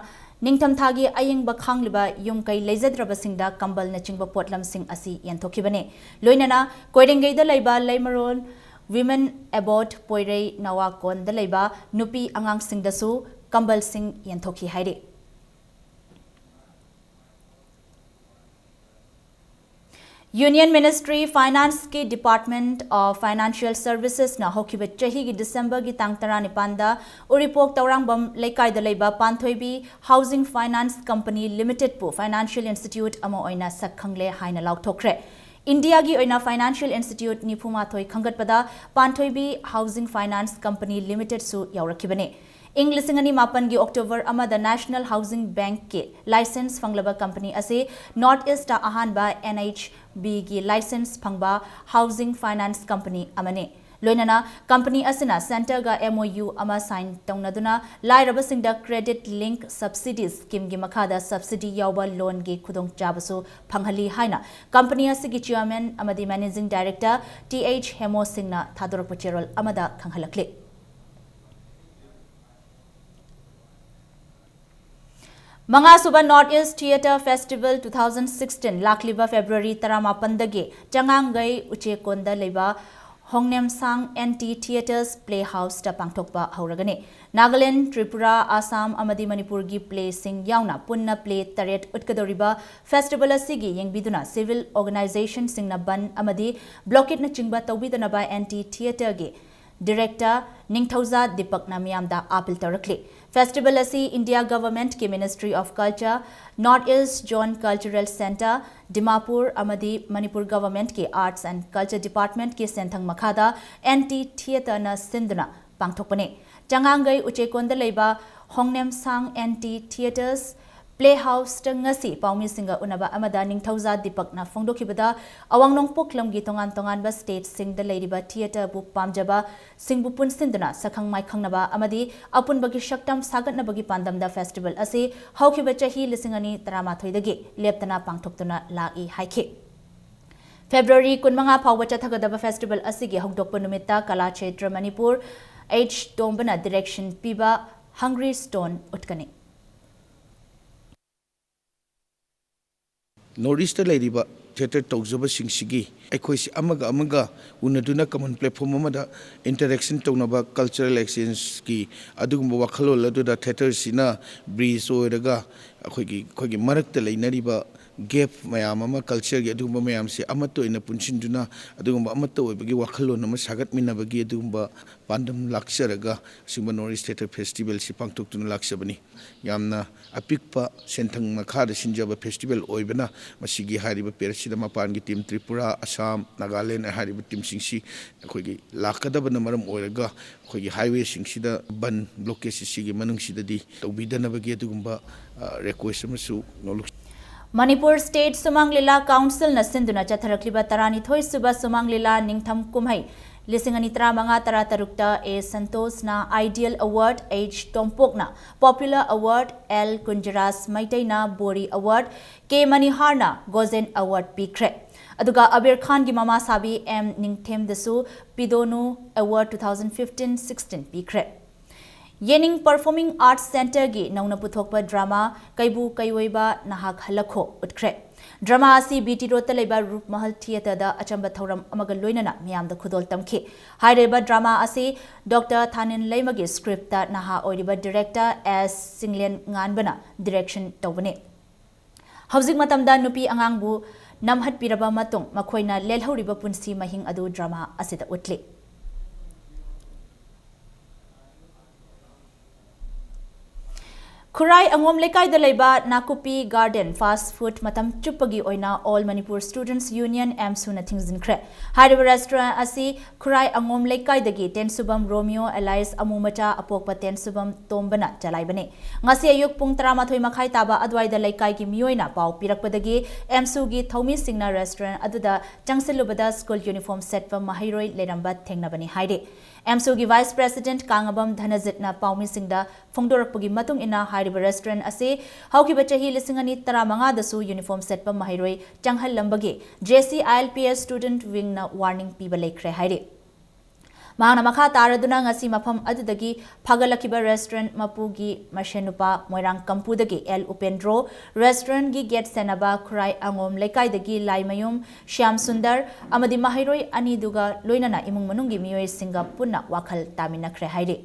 ꯅꯤꯡꯊꯝꯊꯥꯒꯤ ꯑꯌꯤꯡꯕ ꯈꯥꯡꯂꯤꯕ ꯌꯨꯝ ꯀꯩ ꯂꯩꯖꯗ꯭ꯔꯕꯁꯤꯡꯗ ꯀꯝꯕꯜꯅꯆꯤꯡꯕ ꯄꯣꯠꯂꯝꯁꯤꯡ ꯑꯁꯤ ꯌꯦꯟꯊꯣꯛꯈꯤꯕꯅꯤ꯫ ꯂꯣꯏꯅꯅ ꯀꯣꯏꯔꯦꯡꯒꯩꯗ ꯂꯩꯕ ꯂꯩꯃꯔꯣꯜ Women Abode ꯄꯣꯏꯔꯩ ꯅꯋꯥꯀꯣꯟꯗ ꯂꯩꯕ ꯅꯨꯄꯤ ꯑꯉꯥꯡꯁꯤꯡꯗꯁꯨ ꯀꯝꯕꯜꯁꯤꯡ ꯌꯦꯟꯊꯣꯛꯈꯤ ꯍꯥꯏꯔꯤ꯫ Union Ministry Financeꯀꯤ Department of Financial Servicesꯅ ꯍꯧꯈꯤꯕ ꯆꯍꯤꯒꯤ ꯗꯤꯁꯦꯝꯕꯔꯒꯤ ꯇꯥꯡ ꯇꯔꯥꯅꯤꯄꯥꯟꯗ ꯎꯔꯤꯄꯣꯛ ꯇꯧꯔꯥꯡꯕꯝ ꯂꯩꯀꯥꯏꯗ ꯂꯩꯕ ꯄꯥꯟꯊꯣꯏꯕꯤ Housing Finance Company Limitedꯄꯨ financial institute ꯑꯃ ꯑꯣꯏꯅ ꯁꯛ ꯈꯪꯂꯦ ꯍꯥꯏꯅ ꯂꯥꯎꯊꯣꯛꯈ꯭ꯔꯦ꯫ ꯏꯟꯗꯤꯌꯥꯒꯤ ꯑꯣꯏꯅ financial institute ꯅꯤꯐꯨ ꯃꯥꯊꯣꯏ ꯈꯟꯒꯠꯄꯗ ꯄꯥꯟꯊꯣꯏꯕꯤ Housing Finance Company Limitedꯁꯨ ꯌꯥꯎꯔꯛꯈꯤꯕꯅꯤ꯫ ꯏꯪ ꯂꯤꯁꯤꯡ ꯑꯅꯤ ꯃꯥꯄꯟꯒꯤ ꯑꯣꯛꯇꯣꯕꯔ ꯑꯃꯗ National Housing Bankꯀꯤ license ꯐꯪꯂꯕ company ꯑꯁꯤ North Eastꯇ ꯑꯍꯥꯟꯕ NHBꯒꯤ license ꯐꯪꯕ housing finance company ꯑꯃꯅꯤ꯫ ꯂꯣꯏꯅꯅ company ꯑꯁꯤꯅ centreꯒ MOU ꯑꯃ sign ꯇꯧꯅꯗꯨꯅ ꯂꯥꯏꯔꯕꯁꯤꯡꯗ credit link subsidy schemeꯒꯤ ꯃꯈꯥꯗ subsidy ꯌꯥꯎꯕ loanꯒꯤ ꯈꯨꯗꯣꯡꯆꯥꯕꯁꯨ ꯐꯪꯍꯜꯂꯤ ꯍꯥꯏꯅ company ꯑꯁꯤꯒꯤ chairman ꯑꯃꯗꯤ managing director ꯇꯤ ꯑꯩꯆ ꯍꯦꯃꯣ ꯁꯤꯡꯅ ꯊꯥꯗꯣꯔꯛꯄ ꯆꯦꯔꯣꯜ ꯑꯃꯗ ꯈꯪꯍꯜꯂꯛꯂꯤ꯫ ꯃꯉꯥꯁꯨꯕ North East Theatre Festival two thousand sixteen ꯂꯥꯛꯂꯤꯕ ꯐꯦꯕ꯭ꯔꯨꯋꯥꯔꯤ ꯇꯔꯥꯃꯥꯄꯟꯗꯒꯤ ꯆꯉꯥꯡꯒꯩ ꯎꯆꯦꯛꯀꯣꯟꯗ ꯂꯩꯕ ꯍꯣꯡꯅꯦꯝꯁꯥꯡ ꯑꯦꯟꯇꯤ ꯊꯤꯌꯦꯇꯔꯁ ꯄ꯭ꯂꯦ ꯍꯥꯎꯁꯇ ꯄꯥꯡꯊꯣꯛꯄ ꯍꯧꯔꯒꯅꯤ꯫ ꯅꯥꯒꯥꯂꯦꯟ, ꯇ꯭ꯔꯤꯄꯨꯔꯥ, ꯑꯁꯥꯝ ꯑꯃꯗꯤ ꯃꯅꯤꯄꯨꯔꯒꯤ ꯄ꯭ꯂꯦꯁꯤꯡ ꯌꯥꯎꯅ ꯄꯨꯟꯅ ꯄ꯭ꯂꯦ ꯇꯔꯦꯠ ꯎꯠꯀꯗꯧꯔꯤꯕ ꯐꯦꯁꯇꯤꯚꯦꯜ ꯑꯁꯤꯒꯤ ꯌꯦꯡꯕꯤꯗꯨꯅ ꯁꯤꯚꯤꯜ ꯑꯣꯔꯒꯅꯥꯏꯖꯦꯁꯟꯁꯤꯡꯅ ꯕꯟ ꯑꯃꯗꯤ ꯕ꯭ꯂꯣꯀꯦꯠꯅꯆꯤꯡꯕ ꯇꯧꯕꯤꯗꯅꯕ ꯑꯦꯟꯇꯤ ꯊꯤꯌꯦꯇꯔꯒꯤ ꯗꯤꯔꯦꯛꯇꯔ ꯅꯤꯡꯊꯧꯖꯥ ꯗꯤꯄꯛꯅ ꯃꯤꯌꯥꯝꯗ ꯑꯥꯄꯤꯜ ꯇꯧꯔꯛꯂꯤ꯫ ꯐꯦꯁꯇꯤꯚꯦꯜ ꯑꯁꯤ ꯏꯟꯗꯤꯌꯥ ꯒꯚꯔꯟꯃꯦꯟꯠꯀꯤ ministry of culture, north east zone cultural centre, Dimapur ꯑꯃꯗꯤ ꯃꯅꯤꯄꯨꯔ ꯒꯚꯔꯟꯃꯦꯟꯠꯀꯤ ꯑꯥꯔꯠꯁ ꯑꯦꯟꯗ ꯀꯜꯆꯔ ꯗꯤꯄꯥꯔꯠꯃꯦꯟꯠꯀꯤ ꯁꯦꯟꯊꯪ ꯃꯈꯥꯗ ꯑꯦꯟꯇꯤ ꯊꯤꯌꯦꯇꯔꯅ ꯁꯤꯟꯗꯨꯅ ꯄꯥꯡꯊꯣꯛꯄꯅꯤ꯫ ꯆꯉꯥꯡꯒꯩ ꯎꯆꯦꯀꯣꯟꯗ ꯂꯩꯕ ꯍꯣꯡꯅꯦꯝꯁꯥꯡ ꯑꯦꯟꯇꯤ ꯊꯤꯌꯦꯇꯔꯁ ꯄ꯭ꯂꯦ ꯍꯥꯎꯁꯇ ꯉꯁꯤ ꯄꯥꯎꯃꯤꯁꯤꯡꯒ ꯎꯅꯕ ꯑꯃꯗ ꯅꯤꯡꯊꯧꯖꯥ ꯗꯤꯄꯛꯅ ꯐꯣꯡꯗꯣꯛꯈꯤꯕꯗ, ꯑꯋꯥꯡ ꯅꯣꯡꯄꯣꯛ ꯂꯝꯒꯤ ꯇꯣꯉꯥꯟ ꯇꯣꯉꯥꯟꯕ ꯁ꯭ꯇꯦꯠꯁꯤꯡꯗ ꯂꯩꯔꯤꯕ ꯊꯤꯌꯦꯇꯔꯕꯨ ꯄꯥꯝꯖꯕ ꯁꯤꯡꯕꯨ ꯄꯨꯟꯁꯤꯟꯗꯨꯅ ꯁꯛꯈꯪ ꯃꯥꯏꯈꯪꯅꯕ ꯑꯃꯗꯤ ꯑꯄꯨꯟꯕꯒꯤ ꯁꯛꯇꯝ ꯁꯥꯒꯠꯅꯕꯒꯤ ꯄꯥꯟꯗꯝꯗ ꯐꯦꯁꯇꯤꯚꯦꯜ ꯑꯁꯤ ꯍꯧꯈꯤꯕ ꯆꯍꯤ ꯂꯤꯁꯤꯡ ꯑꯅꯤ ꯇꯔꯥꯃꯥꯊꯣꯏꯗꯒꯤ ꯂꯦꯞꯇꯅ ꯄꯥꯡꯊꯣꯛꯇꯨꯅ ꯂꯥꯛꯏ ꯍꯥꯏꯈꯤ꯫ ꯐꯦꯕ꯭ꯔꯨꯋꯥꯔꯤ ꯀꯨꯟꯃꯉꯥ ꯐꯥꯎꯕ ꯆꯠꯊꯒꯗꯕ ꯐꯦꯁꯇꯤꯚꯦꯜ ꯑꯁꯤꯒꯤ ꯍꯧꯗꯣꯛꯄ ꯅꯨꯃꯤꯠꯇ ꯀꯂꯥ ꯆꯩꯇ꯭ꯔ ꯃꯅꯤꯄꯨꯔ ꯑꯩꯆ ꯇꯣꯝꯕꯅ ꯗꯤꯔꯦꯛꯁꯟ ꯄꯤꯕ ꯍꯪꯒ꯭ꯔꯤ ꯁ꯭ꯇꯣꯟ ꯎꯠꯀꯅꯤ꯫ ꯅꯣꯔꯠ ꯏꯁꯇ ꯂꯩꯔꯤꯕ ꯊꯤꯌꯦꯇꯔ ꯇꯧꯖꯕꯁꯤꯡꯁꯤꯒꯤ ꯑꯩꯈꯣꯏꯁꯤ ꯑꯃꯒ ꯑꯃꯒ ꯎꯅꯗꯨꯅ ꯀꯃꯟ ꯄ꯭ꯂꯦꯠꯐꯣꯝ ꯑꯃꯗ ꯏꯟꯇꯔꯦꯛꯁꯟ ꯇꯧꯅꯕ, ꯀꯜꯆꯔꯦꯜ ꯑꯦꯛꯁꯆꯦꯟꯖꯀꯤ ꯑꯗꯨꯒꯨꯝꯕ ꯋꯥꯈꯜꯂꯣꯟ ꯑꯗꯨꯗ ꯊꯤꯌꯦꯇꯔꯁꯤꯅ ꯕ꯭ꯔꯤꯖ ꯑꯣꯏꯔꯒ ꯑꯩꯈꯣꯏꯒꯤ, ꯑꯩꯈꯣꯏꯒꯤ ꯃꯔꯛꯇ ꯂꯩꯅꯔꯤꯕ ꯒꯦꯞ ꯃꯌꯥꯝ ꯑꯃ, ꯀꯜꯆꯔꯒꯤ ꯑꯗꯨꯒꯨꯝꯕ ꯃꯌꯥꯝꯁꯦ ꯑꯃꯠꯇ ꯑꯣꯏꯅ ꯄꯨꯟꯁꯤꯟꯗꯨꯅ ꯑꯗꯨꯒꯨꯝꯕ ꯑꯃꯠꯇ ꯑꯣꯏꯕꯒꯤ ꯋꯥꯈꯜꯂꯣꯟ ꯑꯃ ꯁꯥꯒꯠꯃꯤꯟꯅꯕꯒꯤ ꯑꯗꯨꯒꯨꯝꯕ ꯄꯥꯟꯗꯝ ꯂꯥꯛꯆꯔꯒ ꯑꯁꯤꯒꯨꯝꯕ ꯅꯣꯔꯠ ꯏꯁ ꯊꯤꯌꯦꯇꯔ ꯐꯦꯁꯇꯤꯚꯦꯜꯁꯤ ꯄꯥꯡꯊꯣꯛꯇꯨꯅ ꯂꯥꯛꯆꯕꯅꯤ꯫ ꯌꯥꯝꯅ ꯑꯄꯤꯛꯄ ꯁꯦꯟꯊꯪ ꯃꯈꯥꯗ ꯁꯤꯟꯖꯕ ꯐꯦꯁꯇꯤꯚꯦꯜ ꯑꯣꯏꯕꯅ ꯃꯁꯤꯒꯤ ꯍꯥꯏꯔꯤꯕ ꯄꯦꯔꯦꯠꯁꯤꯗ ꯃꯄꯥꯟꯒꯤ ꯇꯤꯝ ꯇ꯭ꯔꯤꯄꯨꯔꯥ, ꯑꯁꯥꯝ, ꯅꯥꯒꯥꯂꯦꯟ ꯍꯥꯏꯔꯤꯕ ꯇꯤꯝꯁꯤꯡꯁꯤ ꯑꯩꯈꯣꯏꯒꯤ ꯂꯥꯛꯀꯗꯕꯅ ꯃꯔꯝ ꯑꯣꯏꯔꯒ ꯑꯩꯈꯣꯏꯒꯤ ꯍꯥꯏꯋꯦꯁꯤꯡꯁꯤꯗ ꯕꯟ ꯕ꯭ꯂꯣꯀꯦꯖꯁꯤ ꯁꯤꯒꯤ ꯃꯅꯨꯡꯁꯤꯗꯗꯤ ꯇꯧꯕꯤꯗꯅꯕꯒꯤ ꯑꯗꯨꯒꯨꯝꯕ, ꯑ, ꯔꯤꯀ꯭ꯋꯦꯁ ꯑꯃꯁꯨ ꯅꯣꯂꯨꯛ ꯃꯅꯤꯄꯨꯔ ꯁ꯭ꯇꯦꯠ ꯁꯨꯃꯥꯡ ꯂꯤꯂꯥ ꯀꯥꯎꯟꯁꯤꯜꯅ ꯁꯤꯟꯗꯨꯅ ꯆꯠꯊꯔꯛꯂꯤꯕ ꯇꯔꯥꯅꯤꯊꯣꯏ ꯁꯨꯕ ꯁꯨꯃꯥꯡ ꯂꯤꯂꯥ ꯅꯤꯡꯊꯝ ꯀꯨꯝꯍꯩ ꯂꯤꯁꯤꯡ ꯑꯅꯤ ꯇꯔꯥꯃꯉꯥ ꯇꯔꯥꯇꯔꯨꯛꯇ ꯑꯦ ꯁꯟꯇꯣꯁꯅ ꯑꯥꯏꯗꯤꯌꯦꯜ ꯑꯦꯋꯥꯔꯗ, ꯑꯩꯆ ꯇꯣꯝꯄꯣꯛꯅ ꯄꯣꯄꯨꯂꯔ ꯑꯦꯋꯥꯔꯗ, ꯑꯦꯜ ꯀꯨꯟꯖꯔꯥꯖ ꯃꯩꯇꯩꯅ ꯕꯣꯔꯤ ꯑꯦꯋꯥꯔꯗ, ꯀꯦ ꯃꯅꯤꯍꯥꯔꯅ ꯒꯣꯖꯦꯟ ꯑꯦꯋꯥꯔꯗ ꯄꯤꯈ꯭ꯔꯦ꯫ ꯑꯗꯨꯒ ꯑꯕꯤꯔ ꯈꯥꯟꯒꯤ ꯃꯃꯥꯁꯥꯕꯤ ꯑꯦꯝ ꯅꯤꯡꯊꯦꯝꯗꯁꯨ ꯄꯤꯗꯣꯅꯨ award two thousand fifteen sixteen ꯄꯤꯈ꯭ꯔꯦ꯫ ꯌꯦꯅꯤꯡ Performing Arts Centreꯒꯤ ꯅꯧꯅ ꯄꯨꯊꯣꯛꯄ drama ꯀꯩꯕꯨ ꯀꯩꯑꯣꯏꯕ ꯅꯍꯥꯛ ꯍꯜꯂꯛꯈꯣ ꯎꯠꯈ꯭ꯔꯦ꯫ Drama ꯑꯁꯤ B T Roadꯇ ꯂꯩꯕ ꯔꯨꯞꯃꯍꯜ Theatreꯗ ꯑꯆꯝꯕ ꯊꯧꯔꯝ ꯑꯃꯒ ꯂꯣꯏꯅꯅ ꯃꯤꯌꯥꯝꯗ ꯈꯨꯗꯣꯜ ꯇꯝꯈꯤ꯫ ꯍꯥꯏꯔꯤꯕ drama ꯑꯁꯤ Doctor ꯊꯥꯅꯤꯟ ꯂꯩꯃꯒꯤ scriptꯇ ꯅꯍꯥ ꯑꯣꯏꯔꯤꯕ director S ꯆꯤꯡꯂꯦꯟ ꯉꯥꯟꯕꯅ direction ꯇꯧꯕꯅꯤ꯫ ꯍꯧꯖꯤꯛ ꯃꯇꯝꯗ ꯅꯨꯄꯤ ꯑꯉꯥꯡꯕꯨ ꯅꯝꯍꯠꯄꯤꯔꯕ ꯃꯇꯨꯡ ꯃꯈꯣꯏꯅ ꯂꯦꯜꯍꯧꯔꯤꯕ ꯄꯨꯟꯁꯤ ꯃꯍꯤꯡ ꯑꯗꯨ drama ꯑꯁꯤꯗ ꯎꯠꯂꯤ꯫ ꯈꯨꯔꯥꯏ ꯑꯉꯣꯝ ꯂꯩꯀꯥꯏꯗ ꯂꯩꯕ ꯅꯥꯀꯨꯞꯄꯤ Garden fast food ꯃꯇꯝ ꯆꯨꯞꯄꯒꯤ ꯑꯣꯏꯅ All Manipur Students Union, AMSUꯅ ꯊꯤꯡꯖꯤꯟꯈ꯭ꯔꯦ꯫ ꯍꯥꯏꯔꯤꯕ restaurant ꯑꯁꯤ ꯈꯨꯔꯥꯏ ꯑꯉꯣꯝ ꯂꯩꯀꯥꯏꯗꯒꯤ ꯇꯦꯟꯁꯨꯕꯝ ꯔꯣꯃꯤꯌꯣ alias ꯑꯃꯨ ꯃꯆꯥ ꯑꯄꯣꯛꯄ ꯇꯦꯟꯁꯨꯕꯝ ꯇꯣꯝꯕꯅ ꯆꯂꯥꯏꯕꯅꯤ꯫ ꯉꯁꯤ ꯑꯌꯨꯛ ꯄꯨꯡ ꯇꯔꯥꯃꯥꯊꯣꯏ ꯃꯈꯥꯏ ꯇꯥꯕ ꯑꯗꯨꯋꯥꯏꯗ ꯂꯩꯀꯥꯏꯒꯤ ꯃꯤꯑꯣꯏꯅ ꯄꯥꯎ ꯄꯤꯔꯛꯄꯗꯒꯤ AMSUꯒꯤ ꯊꯧꯃꯤꯁꯤꯡꯅ restaurant ꯑꯗꯨꯗ ꯆꯪꯁꯤꯜꯂꯨꯕꯗ school uniform ꯁꯦꯠꯄ ꯃꯍꯩꯔꯣꯏ ꯂꯩꯔꯝꯕ ꯊꯦꯡꯅꯕꯅꯤ ꯍꯥꯏꯔꯤ꯫ AMSUꯒꯤ vice president ꯀꯥꯡꯉꯕꯝ ꯙꯅꯖꯤꯠꯅ ꯄꯥꯎꯃꯤꯁꯤꯡꯗ ꯐꯣꯡꯗꯣꯔꯛꯄꯒꯤ ꯃꯇꯨꯡ ꯏꯟꯅ, ꯍꯥꯏꯔꯤꯕ restaurant ꯑꯁꯤ ꯍꯧꯈꯤꯕ ꯆꯍꯤ ꯂꯤꯁꯤꯡ ꯑꯅꯤ ꯇꯔꯥꯃꯉꯥꯗꯁꯨ uniform ꯁꯦꯠꯄ ꯃꯍꯩꯔꯣꯏ ꯆꯪꯍꯜꯂꯝꯕꯒꯤ J C I L P S student wingꯅ warning ꯄꯤꯕ ꯂꯩꯈ꯭ꯔꯦ ꯍꯥꯏꯔꯤ꯫ ꯃꯍꯥꯛꯅ ꯃꯈꯥ ꯇꯥꯔꯗꯨꯅ ꯉꯁꯤ ꯃꯐꯝ ꯑꯗꯨꯗꯒꯤ ꯐꯒꯠꯂꯛꯈꯤꯕ restaurant ꯃꯄꯨꯒꯤ ꯃꯁꯦꯟ ꯅꯨꯄꯥ ꯃꯣꯏꯔꯥꯡ ꯀꯝꯄꯨꯗꯒꯤ L ꯎꯄꯦꯟꯗ꯭ꯔꯣ, restaurantꯒꯤ gate ꯁꯦꯟꯅꯕ ꯈꯨꯔꯥꯏ ꯑꯉꯣꯝ ꯂꯩꯀꯥꯏꯗꯒꯤ ꯂꯥꯏꯃꯌꯨꯝ ꯁ꯭ꯌꯥꯝ ꯁꯨꯟꯗꯔ ꯑꯃꯗꯤ ꯃꯍꯩꯔꯣꯏ ꯑꯅꯤꯗꯨꯒ ꯂꯣꯏꯅꯅ ꯏꯃꯨꯡ ꯃꯅꯨꯡꯒꯤ ꯃꯤꯑꯣꯏꯁꯤꯡꯒ ꯄꯨꯟꯅ ꯋꯥꯈꯜ ꯇꯥꯃꯤꯟꯅꯈ꯭ꯔꯦ ꯍꯥꯏꯔꯤ꯫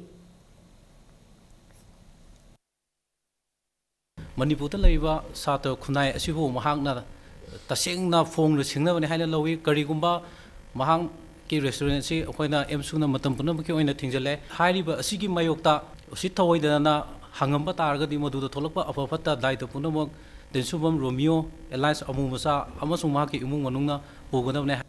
ꯃꯅꯤꯄꯨꯔꯗ ꯂꯩꯔꯤꯕ ꯁꯥꯇ꯭ꯔ ꯈꯨꯟꯅꯥꯏ ꯑꯁꯤꯕꯨ ꯃꯍꯥꯛꯅ ꯇꯁꯦꯡꯅ ꯐꯣꯡꯅ ꯁꯤꯡꯅꯕꯅꯤ ꯍꯥꯏꯅ ꯂꯧꯏ꯫ ꯀꯔꯤꯒꯨꯝꯕ ꯃꯍꯥꯛꯀꯤ restaurant ꯑꯁꯤ ꯑꯩꯈꯣꯏꯅ AMSUꯅ ꯃꯇꯝ ꯄꯨꯝꯅꯃꯛꯀꯤ ꯑꯣꯏꯅ ꯊꯤꯡꯖꯤꯜꯂꯦ꯫ ꯍꯥꯏꯔꯤꯕ ꯑꯁꯤꯒꯤ ꯃꯥꯌꯣꯛꯇ ꯎꯁꯤꯠ ꯊꯑꯣꯏꯗꯅ ꯍꯪꯉꯝꯕ ꯇꯥꯔꯒꯗꯤ ꯃꯗꯨꯗ ꯊꯣꯛꯂꯛꯄ ꯑꯐ ꯐꯠꯇ ꯗꯥꯏꯇ ꯄꯨꯝꯅꯃꯛ ꯇꯦꯟꯁꯨꯕꯝ ꯔꯣꯃꯤꯌꯣ alias ꯑꯃꯨ ꯃꯆꯥ ꯑꯃꯁꯨꯡ ꯃꯍꯥꯛꯀꯤ ꯏꯃꯨꯡ ꯃꯅꯨꯡꯅ ꯄꯨꯒꯗꯕꯅꯤ꯫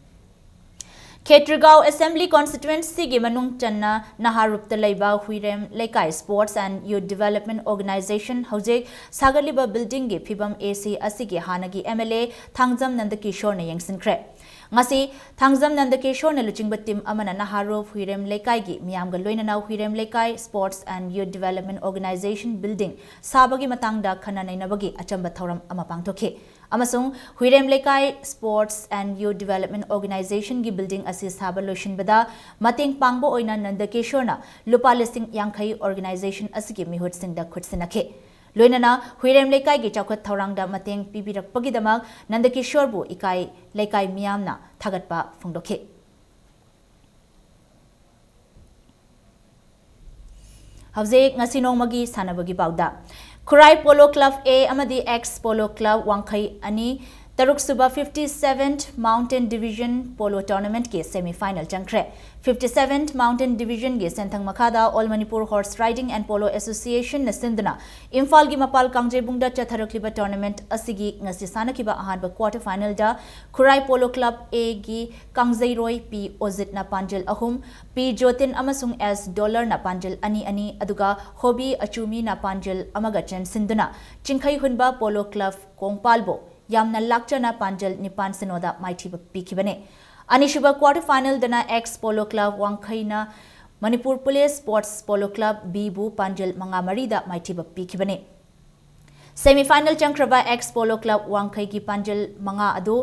ꯈꯦꯇ꯭ꯔꯤꯒꯥꯎ Assembly Constituencyꯒꯤ ꯃꯅꯨꯡ ꯆꯟꯅ ꯅꯍꯥꯔꯨꯞꯇ ꯂꯩꯕ ꯍꯨꯏꯔꯦꯝ ꯂꯩꯀꯥꯏ Sports and Youth Development Organization ꯍꯧꯖꯤꯛ ꯁꯥꯒꯠꯂꯤꯕ buildingꯒꯤ ꯐꯤꯕꯝ A C ꯑꯁꯤꯒꯤ ꯍꯥꯟꯅꯒꯤ M L A ꯊꯥꯡꯖꯝ ꯅꯟꯗꯀꯤꯁꯣꯔꯅ ꯌꯦꯡꯁꯤꯟꯈ꯭ꯔꯦ꯫ ꯉꯁꯤ ꯊꯥꯡꯖꯝ ꯅꯟꯗꯀꯤꯁꯣꯔꯅ ꯂꯨꯆꯤꯡꯕ team ꯑꯃꯅ ꯅꯍꯥꯔꯨꯞ ꯍꯨꯏꯔꯦꯝ ꯂꯩꯀꯥꯏꯒꯤ ꯃꯤꯌꯥꯝꯒ ꯂꯣꯏꯅꯅ ꯍꯨꯏꯔꯦꯝ ꯂꯩꯀꯥꯏ Sports and Youth Development Organization building ꯁꯥꯕꯒꯤ ꯃꯇꯥꯡꯗ ꯈꯟꯅ ꯅꯩꯅꯕꯒꯤ ꯑꯆꯝꯕ ꯊꯧꯔꯝ ꯑꯃ ꯄꯥꯡꯊꯣꯛꯈꯤ꯫ ꯑꯃꯁꯨꯡ ꯍꯨꯏꯔꯦꯝ ꯂꯩꯀꯥꯏ Sports and Youth Development Organizationꯒꯤ building ꯑꯁꯤ ꯁꯥꯕ ꯂꯣꯏꯁꯤꯟꯕꯗ ꯃꯇꯦꯡ ꯄꯥꯡꯕ ꯑꯣꯏꯅ ꯅꯟꯗꯀꯤꯁꯣꯔꯅ ꯂꯨꯄꯥ ꯂꯤꯁꯤꯡ ꯌꯥꯡꯈꯩ organization ꯑꯁꯤꯒꯤ ꯃꯤꯍꯨꯠꯁꯤꯡꯗ ꯈꯨꯠꯁꯤꯟꯅꯈꯤ꯫ ꯂꯣꯏꯅꯅ ꯍꯨꯏꯔꯦꯝ ꯂꯩꯀꯥꯏꯒꯤ ꯆꯥꯎꯈꯠ ꯊꯧꯔꯥꯡꯗ ꯃꯇꯦꯡ ꯄꯤꯕꯤꯔꯛꯄꯒꯤꯗꯃꯛ ꯅꯟꯗꯀꯤꯁꯣꯔꯕꯨ ꯏꯀꯥꯏ ꯂꯩꯀꯥꯏ ꯃꯤꯌꯥꯝꯅ ꯊꯥꯒꯠꯄ ꯐꯣꯡꯗꯣꯛꯈꯤ꯫ ꯍꯧꯖꯤꯛ ꯉꯁꯤ ꯅꯣꯡꯃꯒꯤ ꯁꯥꯟꯅꯕꯒꯤ ꯄꯥꯎꯗ, ꯈꯨꯔꯥꯏ Polo Club A ꯑꯃꯗꯤ Ex Polo Club ꯋꯥꯡꯈꯩ ꯑꯅꯤ ꯇꯔꯨꯛ ꯁꯨꯕ fifty seventh Mountain Division Polo Tournamentꯀꯤ semi final ꯆꯪꯈ꯭ꯔꯦ꯫ Fifty seventh Mountain Divisionꯒꯤ ꯁꯦꯟꯊꯪ ꯃꯈꯥꯗ All Manipur Horse Riding and Polo Associationꯅ ꯁꯤꯟꯗꯨꯅ ꯏꯝꯐꯥꯜꯒꯤ ꯃꯄꯥꯜ ꯀꯥꯡꯖꯩꯕꯨꯡꯗ ꯆꯠꯊꯔꯛꯂꯤꯕ tournament ꯑꯁꯤꯒꯤ ꯉꯁꯤ ꯁꯥꯟꯅꯈꯤꯕ ꯑꯍꯥꯟꯕ quarter finalꯗ ꯈꯨꯔꯥꯏ Polo Club Aꯒꯤ ꯀꯥꯡꯖꯩꯔꯣꯏ ꯄꯤ ꯑꯣꯖꯤꯠꯅ ꯄꯥꯟꯖꯤꯜ ꯑꯍꯨꯝ, ꯄꯤ ꯖꯣꯇꯤꯟ ꯑꯃꯁꯨꯡ ꯑꯦꯁ ꯗꯣꯂꯔꯅ ꯄꯥꯟꯖꯤꯜ ꯑꯅꯤ ꯑꯅꯤ, ꯑꯗꯨꯒ ꯍꯣꯕꯤ ꯑꯆꯨꯃꯤꯅ ꯄꯥꯟꯖꯤꯜ ꯑꯃꯒ ꯆꯦꯟꯁꯤꯟꯗꯨꯅ ꯆꯤꯡꯈꯩ ꯍꯨꯟꯕ Polo Club ꯀꯣꯡꯄꯥꯜꯕꯨ ꯌꯥꯝꯅ ꯂꯥꯛꯆꯅ ꯄꯥꯟꯖꯤꯜ ꯅꯤꯄꯥꯟ ꯁꯤꯅꯣꯗ ꯃꯥꯏꯊꯤꯕ ꯄꯤꯈꯤꯕꯅꯤ꯫ ꯑꯅꯤꯁꯨꯕ quarter finalꯗꯅ Ex Polo Club ꯋꯥꯡꯈꯩꯅ Manipur Police Sports Polo Club Bꯕꯨ ꯄꯥꯟꯖꯤꯜ ꯃꯉꯥ ꯃꯔꯤꯗ ꯃꯥꯏꯊꯤꯕ ꯄꯤꯈꯤꯕꯅꯤ꯫ Semi final ꯆꯪꯈ꯭ꯔꯕ Ex Polo Club ꯋꯥꯡꯈꯩꯒꯤ ꯄꯥꯟꯖꯤꯜ ꯃꯉꯥ ꯑꯗꯨ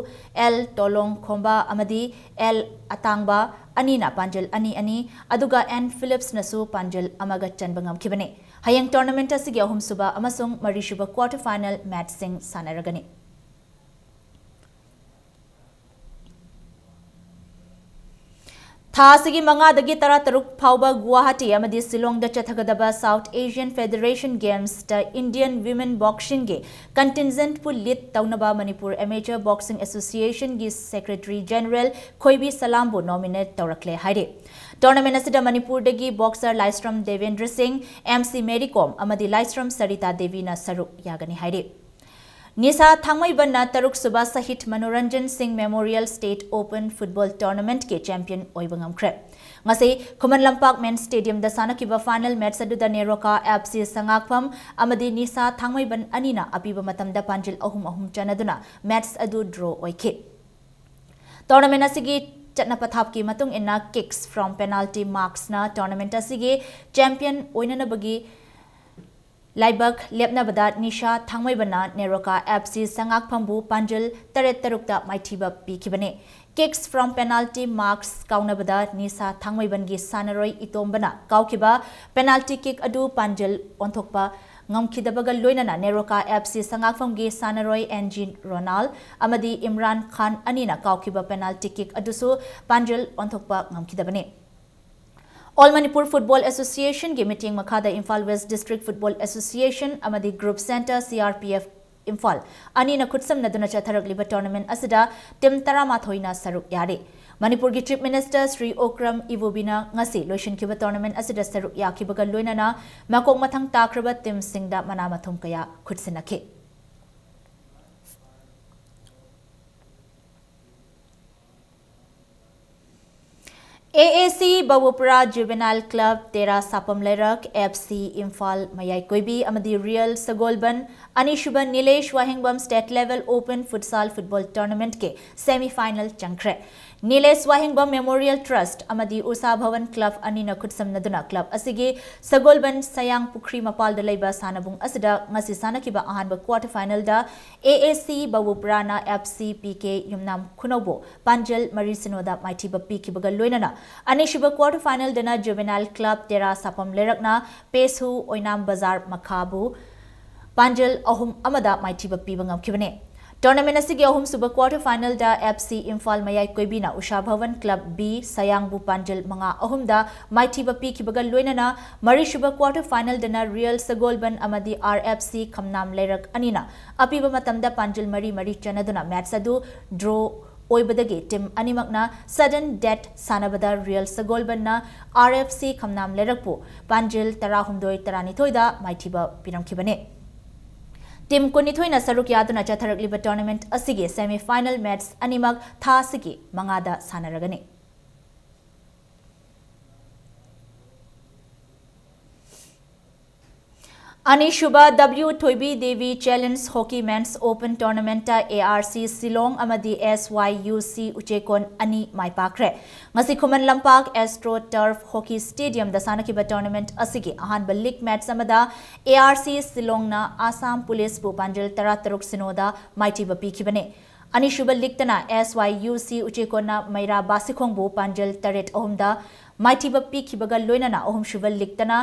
ꯑꯦꯜ ꯇꯣꯂꯣꯡ ꯈꯣꯝꯕ ꯑꯃꯗꯤ ꯑꯦꯜ ꯑꯇꯥꯡꯕ ꯑꯅꯤꯅ ꯄꯥꯟꯖꯤꯜ ꯑꯅꯤ ꯑꯅꯤ, ꯑꯗꯨꯒ ꯑꯦꯟ ꯐꯤꯂꯤꯞꯁꯅꯁꯨ ꯄꯥꯟꯖꯤꯜ ꯑꯃꯒ ꯆꯟꯕ ꯉꯝꯈꯤꯕꯅꯤ꯫ ꯍꯌꯦꯡ tournament ꯑꯁꯤꯒꯤ ꯑꯍꯨꯝꯁꯨꯕ ꯑꯃꯁꯨꯡ ꯃꯔꯤꯁꯨꯕ quarter final matchꯁꯤꯡ ꯁꯥꯟꯅꯔꯒꯅꯤ꯫ ꯊꯥ ꯑꯁꯤꯒꯤ ꯃꯉꯥꯗꯒꯤ ꯇꯔꯥꯇꯔꯨꯛ ꯐꯥꯎꯕ ꯒꯨꯋꯥꯍꯥꯇꯤ ꯑꯃꯗꯤ ꯁꯤꯂꯣꯡꯗ ꯆꯠꯊꯒꯗꯕ South Asian Federation Gamesꯇ Indian Women Boxingꯒꯤ contingentꯄꯨ lead ꯇꯧꯅꯕ Manipur Amateur Boxing Associationꯒꯤ Secretary General ꯈꯣꯏꯕꯤ ꯁꯂꯥꯝꯕꯨ nominate ꯇꯧꯔꯛꯂꯦ ꯍꯥꯏꯔꯤ꯫ Tournament ꯑꯁꯤꯗ ꯃꯅꯤꯄꯨꯔꯗꯒꯤ boxer ꯂꯥꯏꯁ꯭ꯔꯝ ꯗꯦꯕꯦꯟꯗ꯭ꯔ ꯁꯤꯡ, ꯑꯦꯝ ꯁꯤ ꯃꯦꯔꯤ ꯀꯣꯝ ꯑꯃꯗꯤ ꯂꯥꯏꯁ꯭ꯔꯝ ꯁꯔꯤꯇꯥ ꯗꯦꯕꯤꯅ ꯁꯔꯨꯛ ꯌꯥꯒꯅꯤ ꯍꯥꯏꯔꯤ꯫ ꯅꯤꯁꯥ ꯊꯥꯡꯃꯩꯕꯟꯅ ꯇꯔꯨꯛꯁꯨꯕ ꯁꯍꯤꯗ ꯃꯅꯣꯔꯟꯖꯟ ꯁꯤꯡ Memorial State Open Football Tournamentꯀꯤ champion ꯑꯣꯏꯕ ꯉꯝꯈ꯭ꯔꯦ꯫ ꯉꯁꯤ ꯈꯨꯃꯟ ꯂꯝꯄꯥꯛ Men Stadiumꯗ ꯁꯥꯟꯅꯈꯤꯕ final match ꯑꯗꯨꯗ ꯅꯦꯔꯣꯀꯥ ꯑꯦꯐ ꯁꯤ ꯁꯉꯥꯛꯐꯝ ꯑꯃꯗꯤ ꯅꯤꯁꯥ ꯊꯥꯡꯃꯩꯕꯟ ꯑꯅꯤꯅ ꯑꯄꯤꯕ ꯃꯇꯝꯗ ꯄꯥꯟꯖꯤꯜ ꯑꯍꯨꯝ ꯑꯍꯨꯝ ꯆꯟꯅꯗꯨꯅ match ꯑꯗꯨ draw ꯑꯣꯏꯈꯤ꯫ Tournament ꯑꯁꯤꯒꯤ ꯆꯠꯅ ꯄꯊꯥꯞꯀꯤ ꯃꯇꯨꯡ ꯏꯟꯅ kicks from penalty marksꯅ tournament ꯑꯁꯤꯒꯤ champion ꯑꯣꯏꯅꯅꯕꯒꯤ ꯂꯥꯏꯕꯛ ꯂꯦꯞꯅꯕꯗ ꯅꯤꯁꯥ ꯊꯥꯡꯃꯩꯕꯟꯅ ꯅꯦꯔꯣꯀꯥ ꯑꯦꯐ ꯁꯤ ꯁꯉꯥꯛꯐꯝꯕꯨ ꯄꯥꯟꯖꯜ ꯇꯔꯦꯠ ꯇꯔꯨꯛꯇ ꯃꯥꯏꯊꯤꯕ ꯄꯤꯈꯤꯕꯅꯤ꯫ Kicks from penalty marks ꯀꯥꯎꯅꯕꯗ ꯅꯤꯁꯥ ꯊꯥꯡꯃꯩꯕꯟꯒꯤ ꯁꯥꯟꯅꯔꯣꯏ ꯏꯇꯣꯝꯕꯅ ꯀꯥꯎꯈꯤꯕ penalty kick ꯑꯗꯨ ꯄꯥꯟꯖꯜ ꯑꯣꯟꯊꯣꯛꯄ ꯉꯝꯈꯤꯗꯕꯒ ꯂꯣꯏꯅꯅ ꯅꯦꯔꯣꯀꯥ ꯑꯦꯐ ꯁꯤ ꯁꯉꯥꯛꯐꯝꯒꯤ ꯁꯥꯟꯅꯔꯣꯏ ꯑꯦꯟꯖꯤꯟ ꯔꯣꯅꯥꯜ ꯑꯃꯗꯤ ꯏꯝꯔꯥꯟ ꯈꯥꯟ ꯑꯅꯤꯅ ꯀꯥꯎꯈꯤꯕ penalty kick ꯑꯗꯨꯁꯨ ꯄꯥꯟꯖꯜ ꯑꯣꯟꯊꯣꯛꯄ ꯉꯝꯈꯤꯗꯕꯅꯤ꯫ All Manipur Football Associationꯒꯤ ꯃꯤꯠꯌꯦꯡ ꯃꯈꯥꯗ Imphal West District Football Association ꯑꯃꯗꯤ Group Centre C R P F Imphal ꯑꯅꯤꯅ ꯈꯨꯠꯁꯝꯅꯗꯨꯅ ꯆꯠꯊꯔꯛꯂꯤꯕ tournament ꯑꯁꯤꯗ team ꯇꯔꯥꯃꯥꯊꯣꯏꯅ ꯁꯔꯨꯛ ꯌꯥꯔꯤ꯫ ꯃꯅꯤꯄꯨꯔꯒꯤ Chief Minister ꯁ꯭ꯔꯤ ꯑꯣꯀ꯭ꯔꯝ ꯏꯕꯣꯕꯤꯅ ꯉꯁꯤ ꯂꯣꯏꯁꯤꯟꯈꯤꯕ tournament ꯑꯁꯤꯗ ꯁꯔꯨꯛ ꯌꯥꯈꯤꯕꯒ ꯂꯣꯏꯅꯅ ꯃꯀꯣꯛ ꯃꯊꯪ ꯇꯥꯈ꯭ꯔꯕ teamꯁꯤꯡꯗ ꯃꯅꯥ ꯃꯊꯨꯝ ꯀꯌꯥ ꯈꯨꯠꯁꯤꯟꯅꯈꯤ꯫ A A C ꯕꯕꯨꯄꯨꯔꯥ Juvenile Club, ꯇꯦꯔꯥ ꯁꯥꯄꯝ ꯂꯩꯔꯛ F C ꯏꯝꯐꯥꯜ ꯃꯌꯥꯏ ꯀꯣꯏꯕꯤ ꯑꯃꯗꯤ ꯔꯤꯌꯦꯜ ꯁꯒꯣꯜꯕꯟ ꯑꯅꯤꯁꯨꯕ ꯅꯤꯂꯦꯁ ꯋꯥꯍꯦꯡꯕꯝ State Level Open Futsal Football Tournamentꯀꯤ semi final ꯆꯪꯈ꯭ꯔꯦ꯫ ꯅꯤꯂꯦꯁ ꯋꯥꯍꯦꯡꯕꯝ Memorial Trust ꯑꯃꯗꯤ ꯎꯁꯥ ꯚꯋꯟ Club ꯑꯅꯤꯅ ꯈꯨꯠꯁꯝꯅꯗꯨꯅ club ꯑꯁꯤꯒꯤ ꯁꯒꯣꯜꯕꯟ ꯁꯌꯥꯡ ꯄꯨꯈ꯭ꯔꯤ ꯃꯄꯥꯜꯗ ꯂꯩꯕ ꯁꯥꯟꯅꯕꯨꯡ ꯑꯁꯤꯗ ꯉꯁꯤ ꯁꯥꯟꯅꯈꯤꯕ ꯑꯍꯥꯟꯕ quarter finalꯗ A A C ꯕꯕꯨꯄꯨꯔꯥꯅ F C P K ꯌꯨꯝꯅꯥꯝ ꯈꯨꯅꯧꯕꯨ ꯄꯥꯟꯖꯜ ꯃꯔꯤ ꯁꯤꯅꯣꯗ ꯃꯥꯏꯊꯤꯕ ꯄꯤꯈꯤꯕꯒ ꯂꯣꯏꯅꯅ ꯑꯅꯤꯁꯨꯕ quarter finalꯗꯅ Juvenile Club ꯇꯦꯔꯥ ꯁꯥꯄꯝ ꯂꯩꯔꯛꯅ ꯄꯦꯁꯨ ꯑꯣꯏꯅꯥꯝ ꯕꯖꯥꯔ ꯃꯈꯥꯕꯨ ꯄꯥꯟꯖꯜ ꯑꯍꯨꯝ ꯑꯃꯗ ꯃꯥꯏꯊꯤꯕ ꯄꯤꯕ ꯉꯝꯈꯤꯕꯅꯤ꯫ Tournament ꯑꯁꯤꯒꯤ ꯑꯍꯨꯝꯁꯨꯕ quarter finalꯗ F C ꯏꯝꯐꯥꯜ ꯃꯌꯥꯏ ꯀꯣꯏꯕꯤꯅ ꯎꯁꯥ ꯚꯋꯟ Club B ꯁꯌꯥꯡꯕꯨ ꯄꯥꯟꯖꯜ ꯃꯉꯥ ꯑꯍꯨꯝꯗ ꯃꯥꯏꯊꯤꯕ ꯄꯤꯈꯤꯕꯒ ꯂꯣꯏꯅꯅ ꯃꯔꯤꯁꯨꯕ quarter finalꯗꯅ ꯔꯤꯌꯦꯜ ꯁꯒꯣꯜꯕꯟ ꯑꯃꯗꯤ R F C ꯈꯝꯅꯥꯝ ꯂꯩꯔꯛ ꯑꯅꯤꯅ ꯑꯄꯤꯕ ꯃꯇꯝꯗ ꯄꯥꯟꯖꯜ ꯃꯔꯤ ꯃꯔꯤ ꯆꯟꯅꯗꯨꯅ match ꯑꯗꯨ draw ꯑꯣꯏꯕꯗꯒꯤ team ꯑꯅꯤꯃꯛꯅ sudden death ꯁꯥꯟꯅꯕꯗ ꯔꯤꯌꯦꯜ ꯁꯒꯣꯜꯕꯟꯅ R F C ꯈꯝꯅꯥꯝ ꯂꯩꯔꯛꯄꯨ ꯄꯥꯟꯖꯤꯜ ꯇꯔꯥꯍꯨꯝꯗꯣꯏ ꯇꯔꯥꯅꯤꯊꯣꯏꯗ ꯃꯥꯏꯊꯤꯕ ꯄꯤꯔꯝꯈꯤꯕꯅꯤ꯫ Team ꯀꯨꯟꯅꯤꯊꯣꯏꯅ ꯁꯔꯨꯛ ꯌꯥꯗꯨꯅ ꯆꯠꯊꯔꯛꯂꯤꯕ tournament ꯑꯁꯤꯒꯤ semi final match ꯑꯅꯤꯃꯛ ꯊꯥ ꯑꯁꯤꯒꯤ ꯃꯉꯥꯗ ꯁꯥꯟꯅꯔꯒꯅꯤ꯫ ꯑꯅꯤꯁꯨꯕ W ꯊꯣꯏꯕꯤ Devi Challenge Hockey Men's Open Tournamentꯇ ARC Shillong ꯑꯃꯗꯤ SYUC ꯎꯆꯦꯀꯣꯟ ꯑꯅꯤ ꯃꯥꯏ ꯄꯥꯛꯈ꯭ꯔꯦ꯫ ꯉꯁꯤ Khuman Lampak Astro Turf Hockey Stadiumꯗ ꯁꯥꯟꯅꯈꯤꯕ tournament ꯑꯁꯤꯒꯤ ꯑꯍꯥꯟꯕ league match ꯑꯃꯗ ARC ꯁꯤꯂꯣꯡꯅ ꯑꯁꯥꯝ ꯄꯨꯂꯤꯁꯄꯨ ꯄꯥꯟꯖꯜ ꯇꯔꯥꯇꯔꯨꯛ ꯁꯤꯅꯣꯗ ꯃꯥꯏꯊꯤꯕ ꯄꯤꯈꯤꯕꯅꯤ꯫ ꯑꯅꯤꯁꯨꯕ leagueꯇꯅ SYUC ꯎꯆꯦꯀꯣꯟꯅ ꯃꯩꯔꯥ ꯕꯥꯁꯤꯈꯣꯡꯕꯨ ꯄꯥꯟꯖꯜ ꯇꯔꯦꯠ ꯑꯍꯨꯝꯗ ꯃꯥꯏꯊꯤꯕ ꯄꯤꯈꯤꯕꯒ ꯂꯣꯏꯅꯅ ꯑꯍꯨꯝꯁꯨꯕ leagueꯇꯅ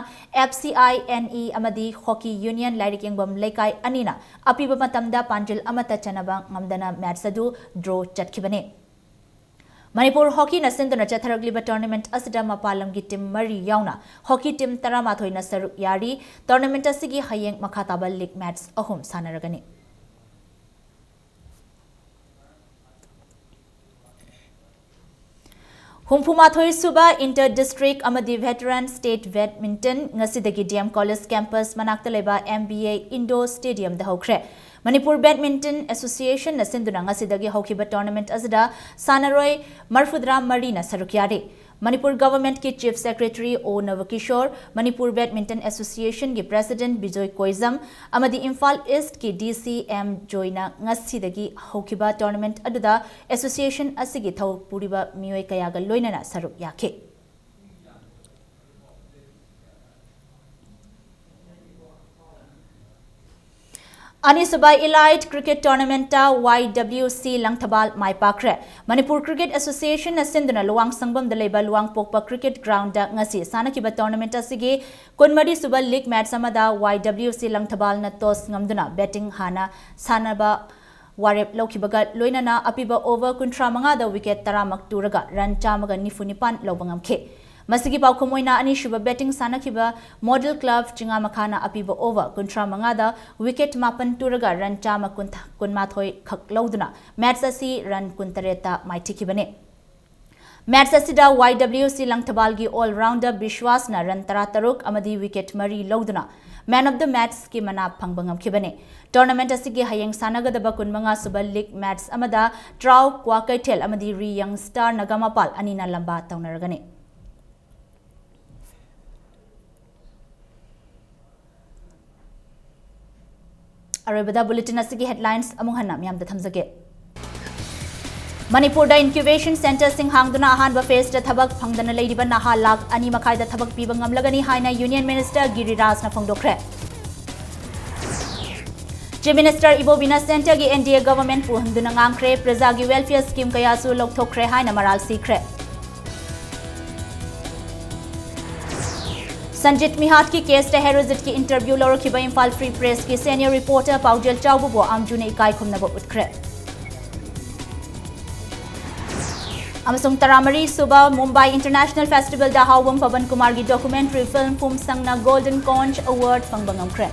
FCINE ꯑꯃꯗꯤ Hockey Union ꯂꯥꯏꯔꯤꯛ ꯌꯦꯡꯐꯝ ꯂꯩꯀꯥꯏ ꯑꯅꯤꯅ ꯑꯄꯤꯕ ꯃꯇꯝꯗ ꯄꯥꯟꯖꯤꯜ ꯑꯃꯠꯇ ꯆꯟꯅꯕ ꯉꯝꯗꯅ match ꯑꯗꯨ draw ꯆꯠꯈꯤꯕꯅꯤ꯫ ꯃꯅꯤꯄꯨꯔ ꯍꯣꯀꯤꯅ ꯁꯤꯟꯗꯨꯅ ꯆꯠꯊꯔꯛꯂꯤꯕ tournament ꯑꯁꯤꯗ ꯃꯄꯥꯟ ꯂꯝꯒꯤ team ꯃꯔꯤ ꯌꯥꯎꯅ hockey team ꯇꯔꯥꯃꯥꯊꯣꯏꯅ ꯁꯔꯨꯛ ꯌꯥꯔꯤ꯫ Tournament ꯑꯁꯤꯒꯤ ꯍꯌꯦꯡ ꯃꯈꯥ ꯇꯥꯕ league match ꯑꯍꯨꯝ ꯁꯥꯟꯅꯔꯒꯅꯤ꯫ ꯍꯨꯝꯐꯨꯃꯥꯊꯣꯏ ꯁꯨꯕ Inter District ꯑꯃꯗꯤ Veteran State Badminton ꯉꯁꯤꯗꯒꯤ DM College campus ꯃꯅꯥꯛꯇ ꯂꯩꯕ MBA Indoor Stadiumꯗ ꯍꯧꯈ꯭ꯔꯦ꯫ ꯃꯅꯤꯄꯨꯔ Badminton Associationꯅ ꯁꯤꯟꯗꯨꯅ ꯉꯁꯤꯗꯒꯤ ꯍꯧꯈꯤꯕ tournament ꯑꯁꯤꯗ ꯁꯥꯟꯅꯔꯣꯏ ꯃꯔꯐꯨꯇꯔꯥ ꯃꯔꯤꯅ ꯁꯔꯨꯛ ꯌꯥꯔꯤ꯫ Manipur Governmentꯀꯤ Chief Secretary O ꯅꯕꯀꯤꯁꯣꯔ, Manipur Badminton Associationꯒꯤ President Bijoy ꯀꯣꯏꯖꯝ ꯑꯃꯗꯤ ꯏꯝꯐꯥꯜ Eastꯀꯤ DC M ꯖꯣꯏꯅ ꯉꯁꯤꯗꯒꯤ ꯍꯧꯈꯤꯕ tournament ꯑꯗꯨꯗ association ꯑꯁꯤꯒꯤ ꯊꯧ ꯄꯨꯔꯤꯕ ꯃꯤꯑꯣꯏ ꯀꯌꯥꯒ ꯂꯣꯏꯅꯅ ꯁꯔꯨꯛ ꯌꯥꯈꯤ꯫ ꯑꯅꯤꯁꯨꯕ Elite Cricket Tournamentꯇ YWC ꯂꯪꯊꯕꯥꯜ ꯃꯥꯏ ꯄꯥꯛꯈ꯭ꯔꯦ꯫ ꯃꯅꯤꯄꯨꯔ Cricket Associationꯅ ꯁꯤꯟꯗꯨꯅ ꯂꯨꯋꯥꯡ ꯁꯪꯕꯝꯗ ꯂꯩꯕ ꯂꯨꯋꯥꯡꯄꯣꯛꯄ Cricket Groundꯗ ꯉꯁꯤ ꯁꯥꯟꯅꯈꯤꯕ tournament ꯑꯁꯤꯒꯤ ꯀꯨꯟꯃꯔꯤ ꯁꯨꯕ league match ꯑꯃꯗ YWC ꯂꯪꯊꯕꯥꯜꯅ toss ꯉꯝꯗꯨꯅ batting ꯍꯥꯟꯅ ꯁꯥꯟꯅꯕ ꯋꯥꯔꯦꯞ ꯂꯧꯈꯤꯕꯒ ꯂꯣꯏꯅꯅ ꯑꯄꯤꯕ over ꯀꯨꯟꯊ꯭ꯔꯥ ꯃꯉꯥꯗ wicket ꯇꯔꯥꯃꯛ ꯇꯨꯔꯒ run ꯆꯥꯝꯃꯒ ꯅꯤꯐꯨ ꯅꯤꯄꯥꯟ ꯂꯧꯕ ꯉꯝꯈꯤ꯫ ꯃꯁꯤꯒꯤ ꯄꯥꯎꯈꯨꯝ ꯑꯣꯏꯅ ꯑꯅꯤꯁꯨꯕ batting ꯁꯥꯟꯅꯈꯤꯕ Model Club ꯆꯤꯉꯥꯃꯈꯥꯅ ꯑꯄꯤꯕ over ꯀꯨꯟꯊ꯭ꯔꯥ ꯃꯉꯥꯗ wicket ꯃꯥꯄꯟ ꯇꯨꯔꯒ run ꯆꯥꯝꯃ ꯀꯨꯟꯃꯥꯊꯣꯏ ꯈꯛ ꯂꯧꯗꯨꯅ match ꯑꯁꯤ run ꯀꯨꯟꯇꯔꯦꯠꯇ ꯃꯥꯏꯊꯤꯈꯤꯕꯅꯤ꯫ Match ꯑꯁꯤꯗ YWC ꯂꯪꯊꯕꯥꯜꯒꯤ all-rounder ꯕꯤꯁ꯭ꯋꯥꯁꯅ run ꯇꯔꯥꯇꯔꯨꯛ ꯑꯃꯗꯤ wicket ꯃꯔꯤ ꯂꯧꯗꯨꯅ man of the matchꯀꯤ ꯃꯅꯥ ꯐꯪꯕ ꯉꯝꯈꯤꯕꯅꯤ꯫ Tournament ꯑꯁꯤꯒꯤ ꯍꯌꯦꯡ ꯁꯥꯟꯅꯒꯗꯕ ꯀꯨꯟꯃꯉꯥ ꯁꯨꯕ league match ꯑꯃꯗ ꯇ꯭ꯔꯥꯎ ꯀ꯭ꯋꯥꯀꯩꯊꯦꯜ ꯑꯃꯗꯤ ꯔꯤ ꯌꯪ ꯁ꯭ꯇꯥꯔ ꯅꯒꯥꯃꯄꯥꯜ ꯑꯅꯤꯅ ꯂꯝꯕꯥ ꯇꯧꯅꯔꯒꯅꯤ꯫ ꯑꯔꯣꯏꯕꯗ bulletin ꯑꯁꯤꯒꯤ headlines ꯑꯃꯨꯛ ꯍꯟꯅ ꯃꯤꯌꯥꯝꯗ ꯊꯝꯖꯒꯦ꯫ ꯃꯅꯤꯄꯨꯔꯗ incubation centreꯁꯤꯡ ꯍꯥꯡꯗꯨꯅ ꯑꯍꯥꯟꯕ phaseꯇ ꯊꯕꯛ ꯐꯪꯗꯅ ꯂꯩꯔꯤꯕ ꯅꯍꯥ ꯂꯥꯈ ꯑꯅꯤ ꯃꯈꯥꯏꯗ ꯊꯕꯛ ꯄꯤꯕ ꯉꯝꯂꯒꯅꯤ ꯍꯥꯏꯅ Union Minister ꯒꯤꯔꯤꯔꯥꯖꯅ ꯐꯣꯡꯗꯣꯛꯈ꯭ꯔꯦ꯫ Chief Minister ꯏꯕꯣꯕꯤꯅ centreꯒꯤ N D A government ꯄꯨꯍꯟꯗꯨꯅ ꯉꯥꯡꯈ꯭ꯔꯦ꯫ ꯄ꯭ꯔꯖꯥꯒꯤ welfare scheme ꯀꯌꯥꯁꯨ ꯂꯧꯊꯣꯛꯈ꯭ꯔꯦ ꯍꯥꯏꯅ ꯃꯔꯥꯜ ꯁꯤꯈ꯭ꯔꯦ꯫ Sanjit ꯃꯤꯍꯥꯠꯀꯤ caseꯇ ꯍꯦꯔꯣꯖꯤꯠꯀꯤ interview ꯂꯧꯔꯛꯈꯤꯕ Imphal Free Pressꯀꯤ senior reporter ꯄꯥꯎꯖꯦꯜ ꯆꯥꯎꯕꯕꯨ ꯑꯥꯝꯖꯨꯅ ꯏꯀꯥꯏ ꯈꯨꯝꯅꯕ ꯎꯠꯈ꯭ꯔꯦ꯫ ꯑꯃꯁꯨꯡ ꯇꯔꯥꯃꯔꯤ ꯁꯨꯕ Mumbai International Festivalꯗ ꯍꯥꯎꯕꯝ Paban ꯀꯨꯃꯥꯔꯒꯤ documentary film ꯐꯨꯝꯁꯪꯅ Golden Conch Award ꯐꯪꯕ ꯉꯝꯈ꯭ꯔꯦ꯫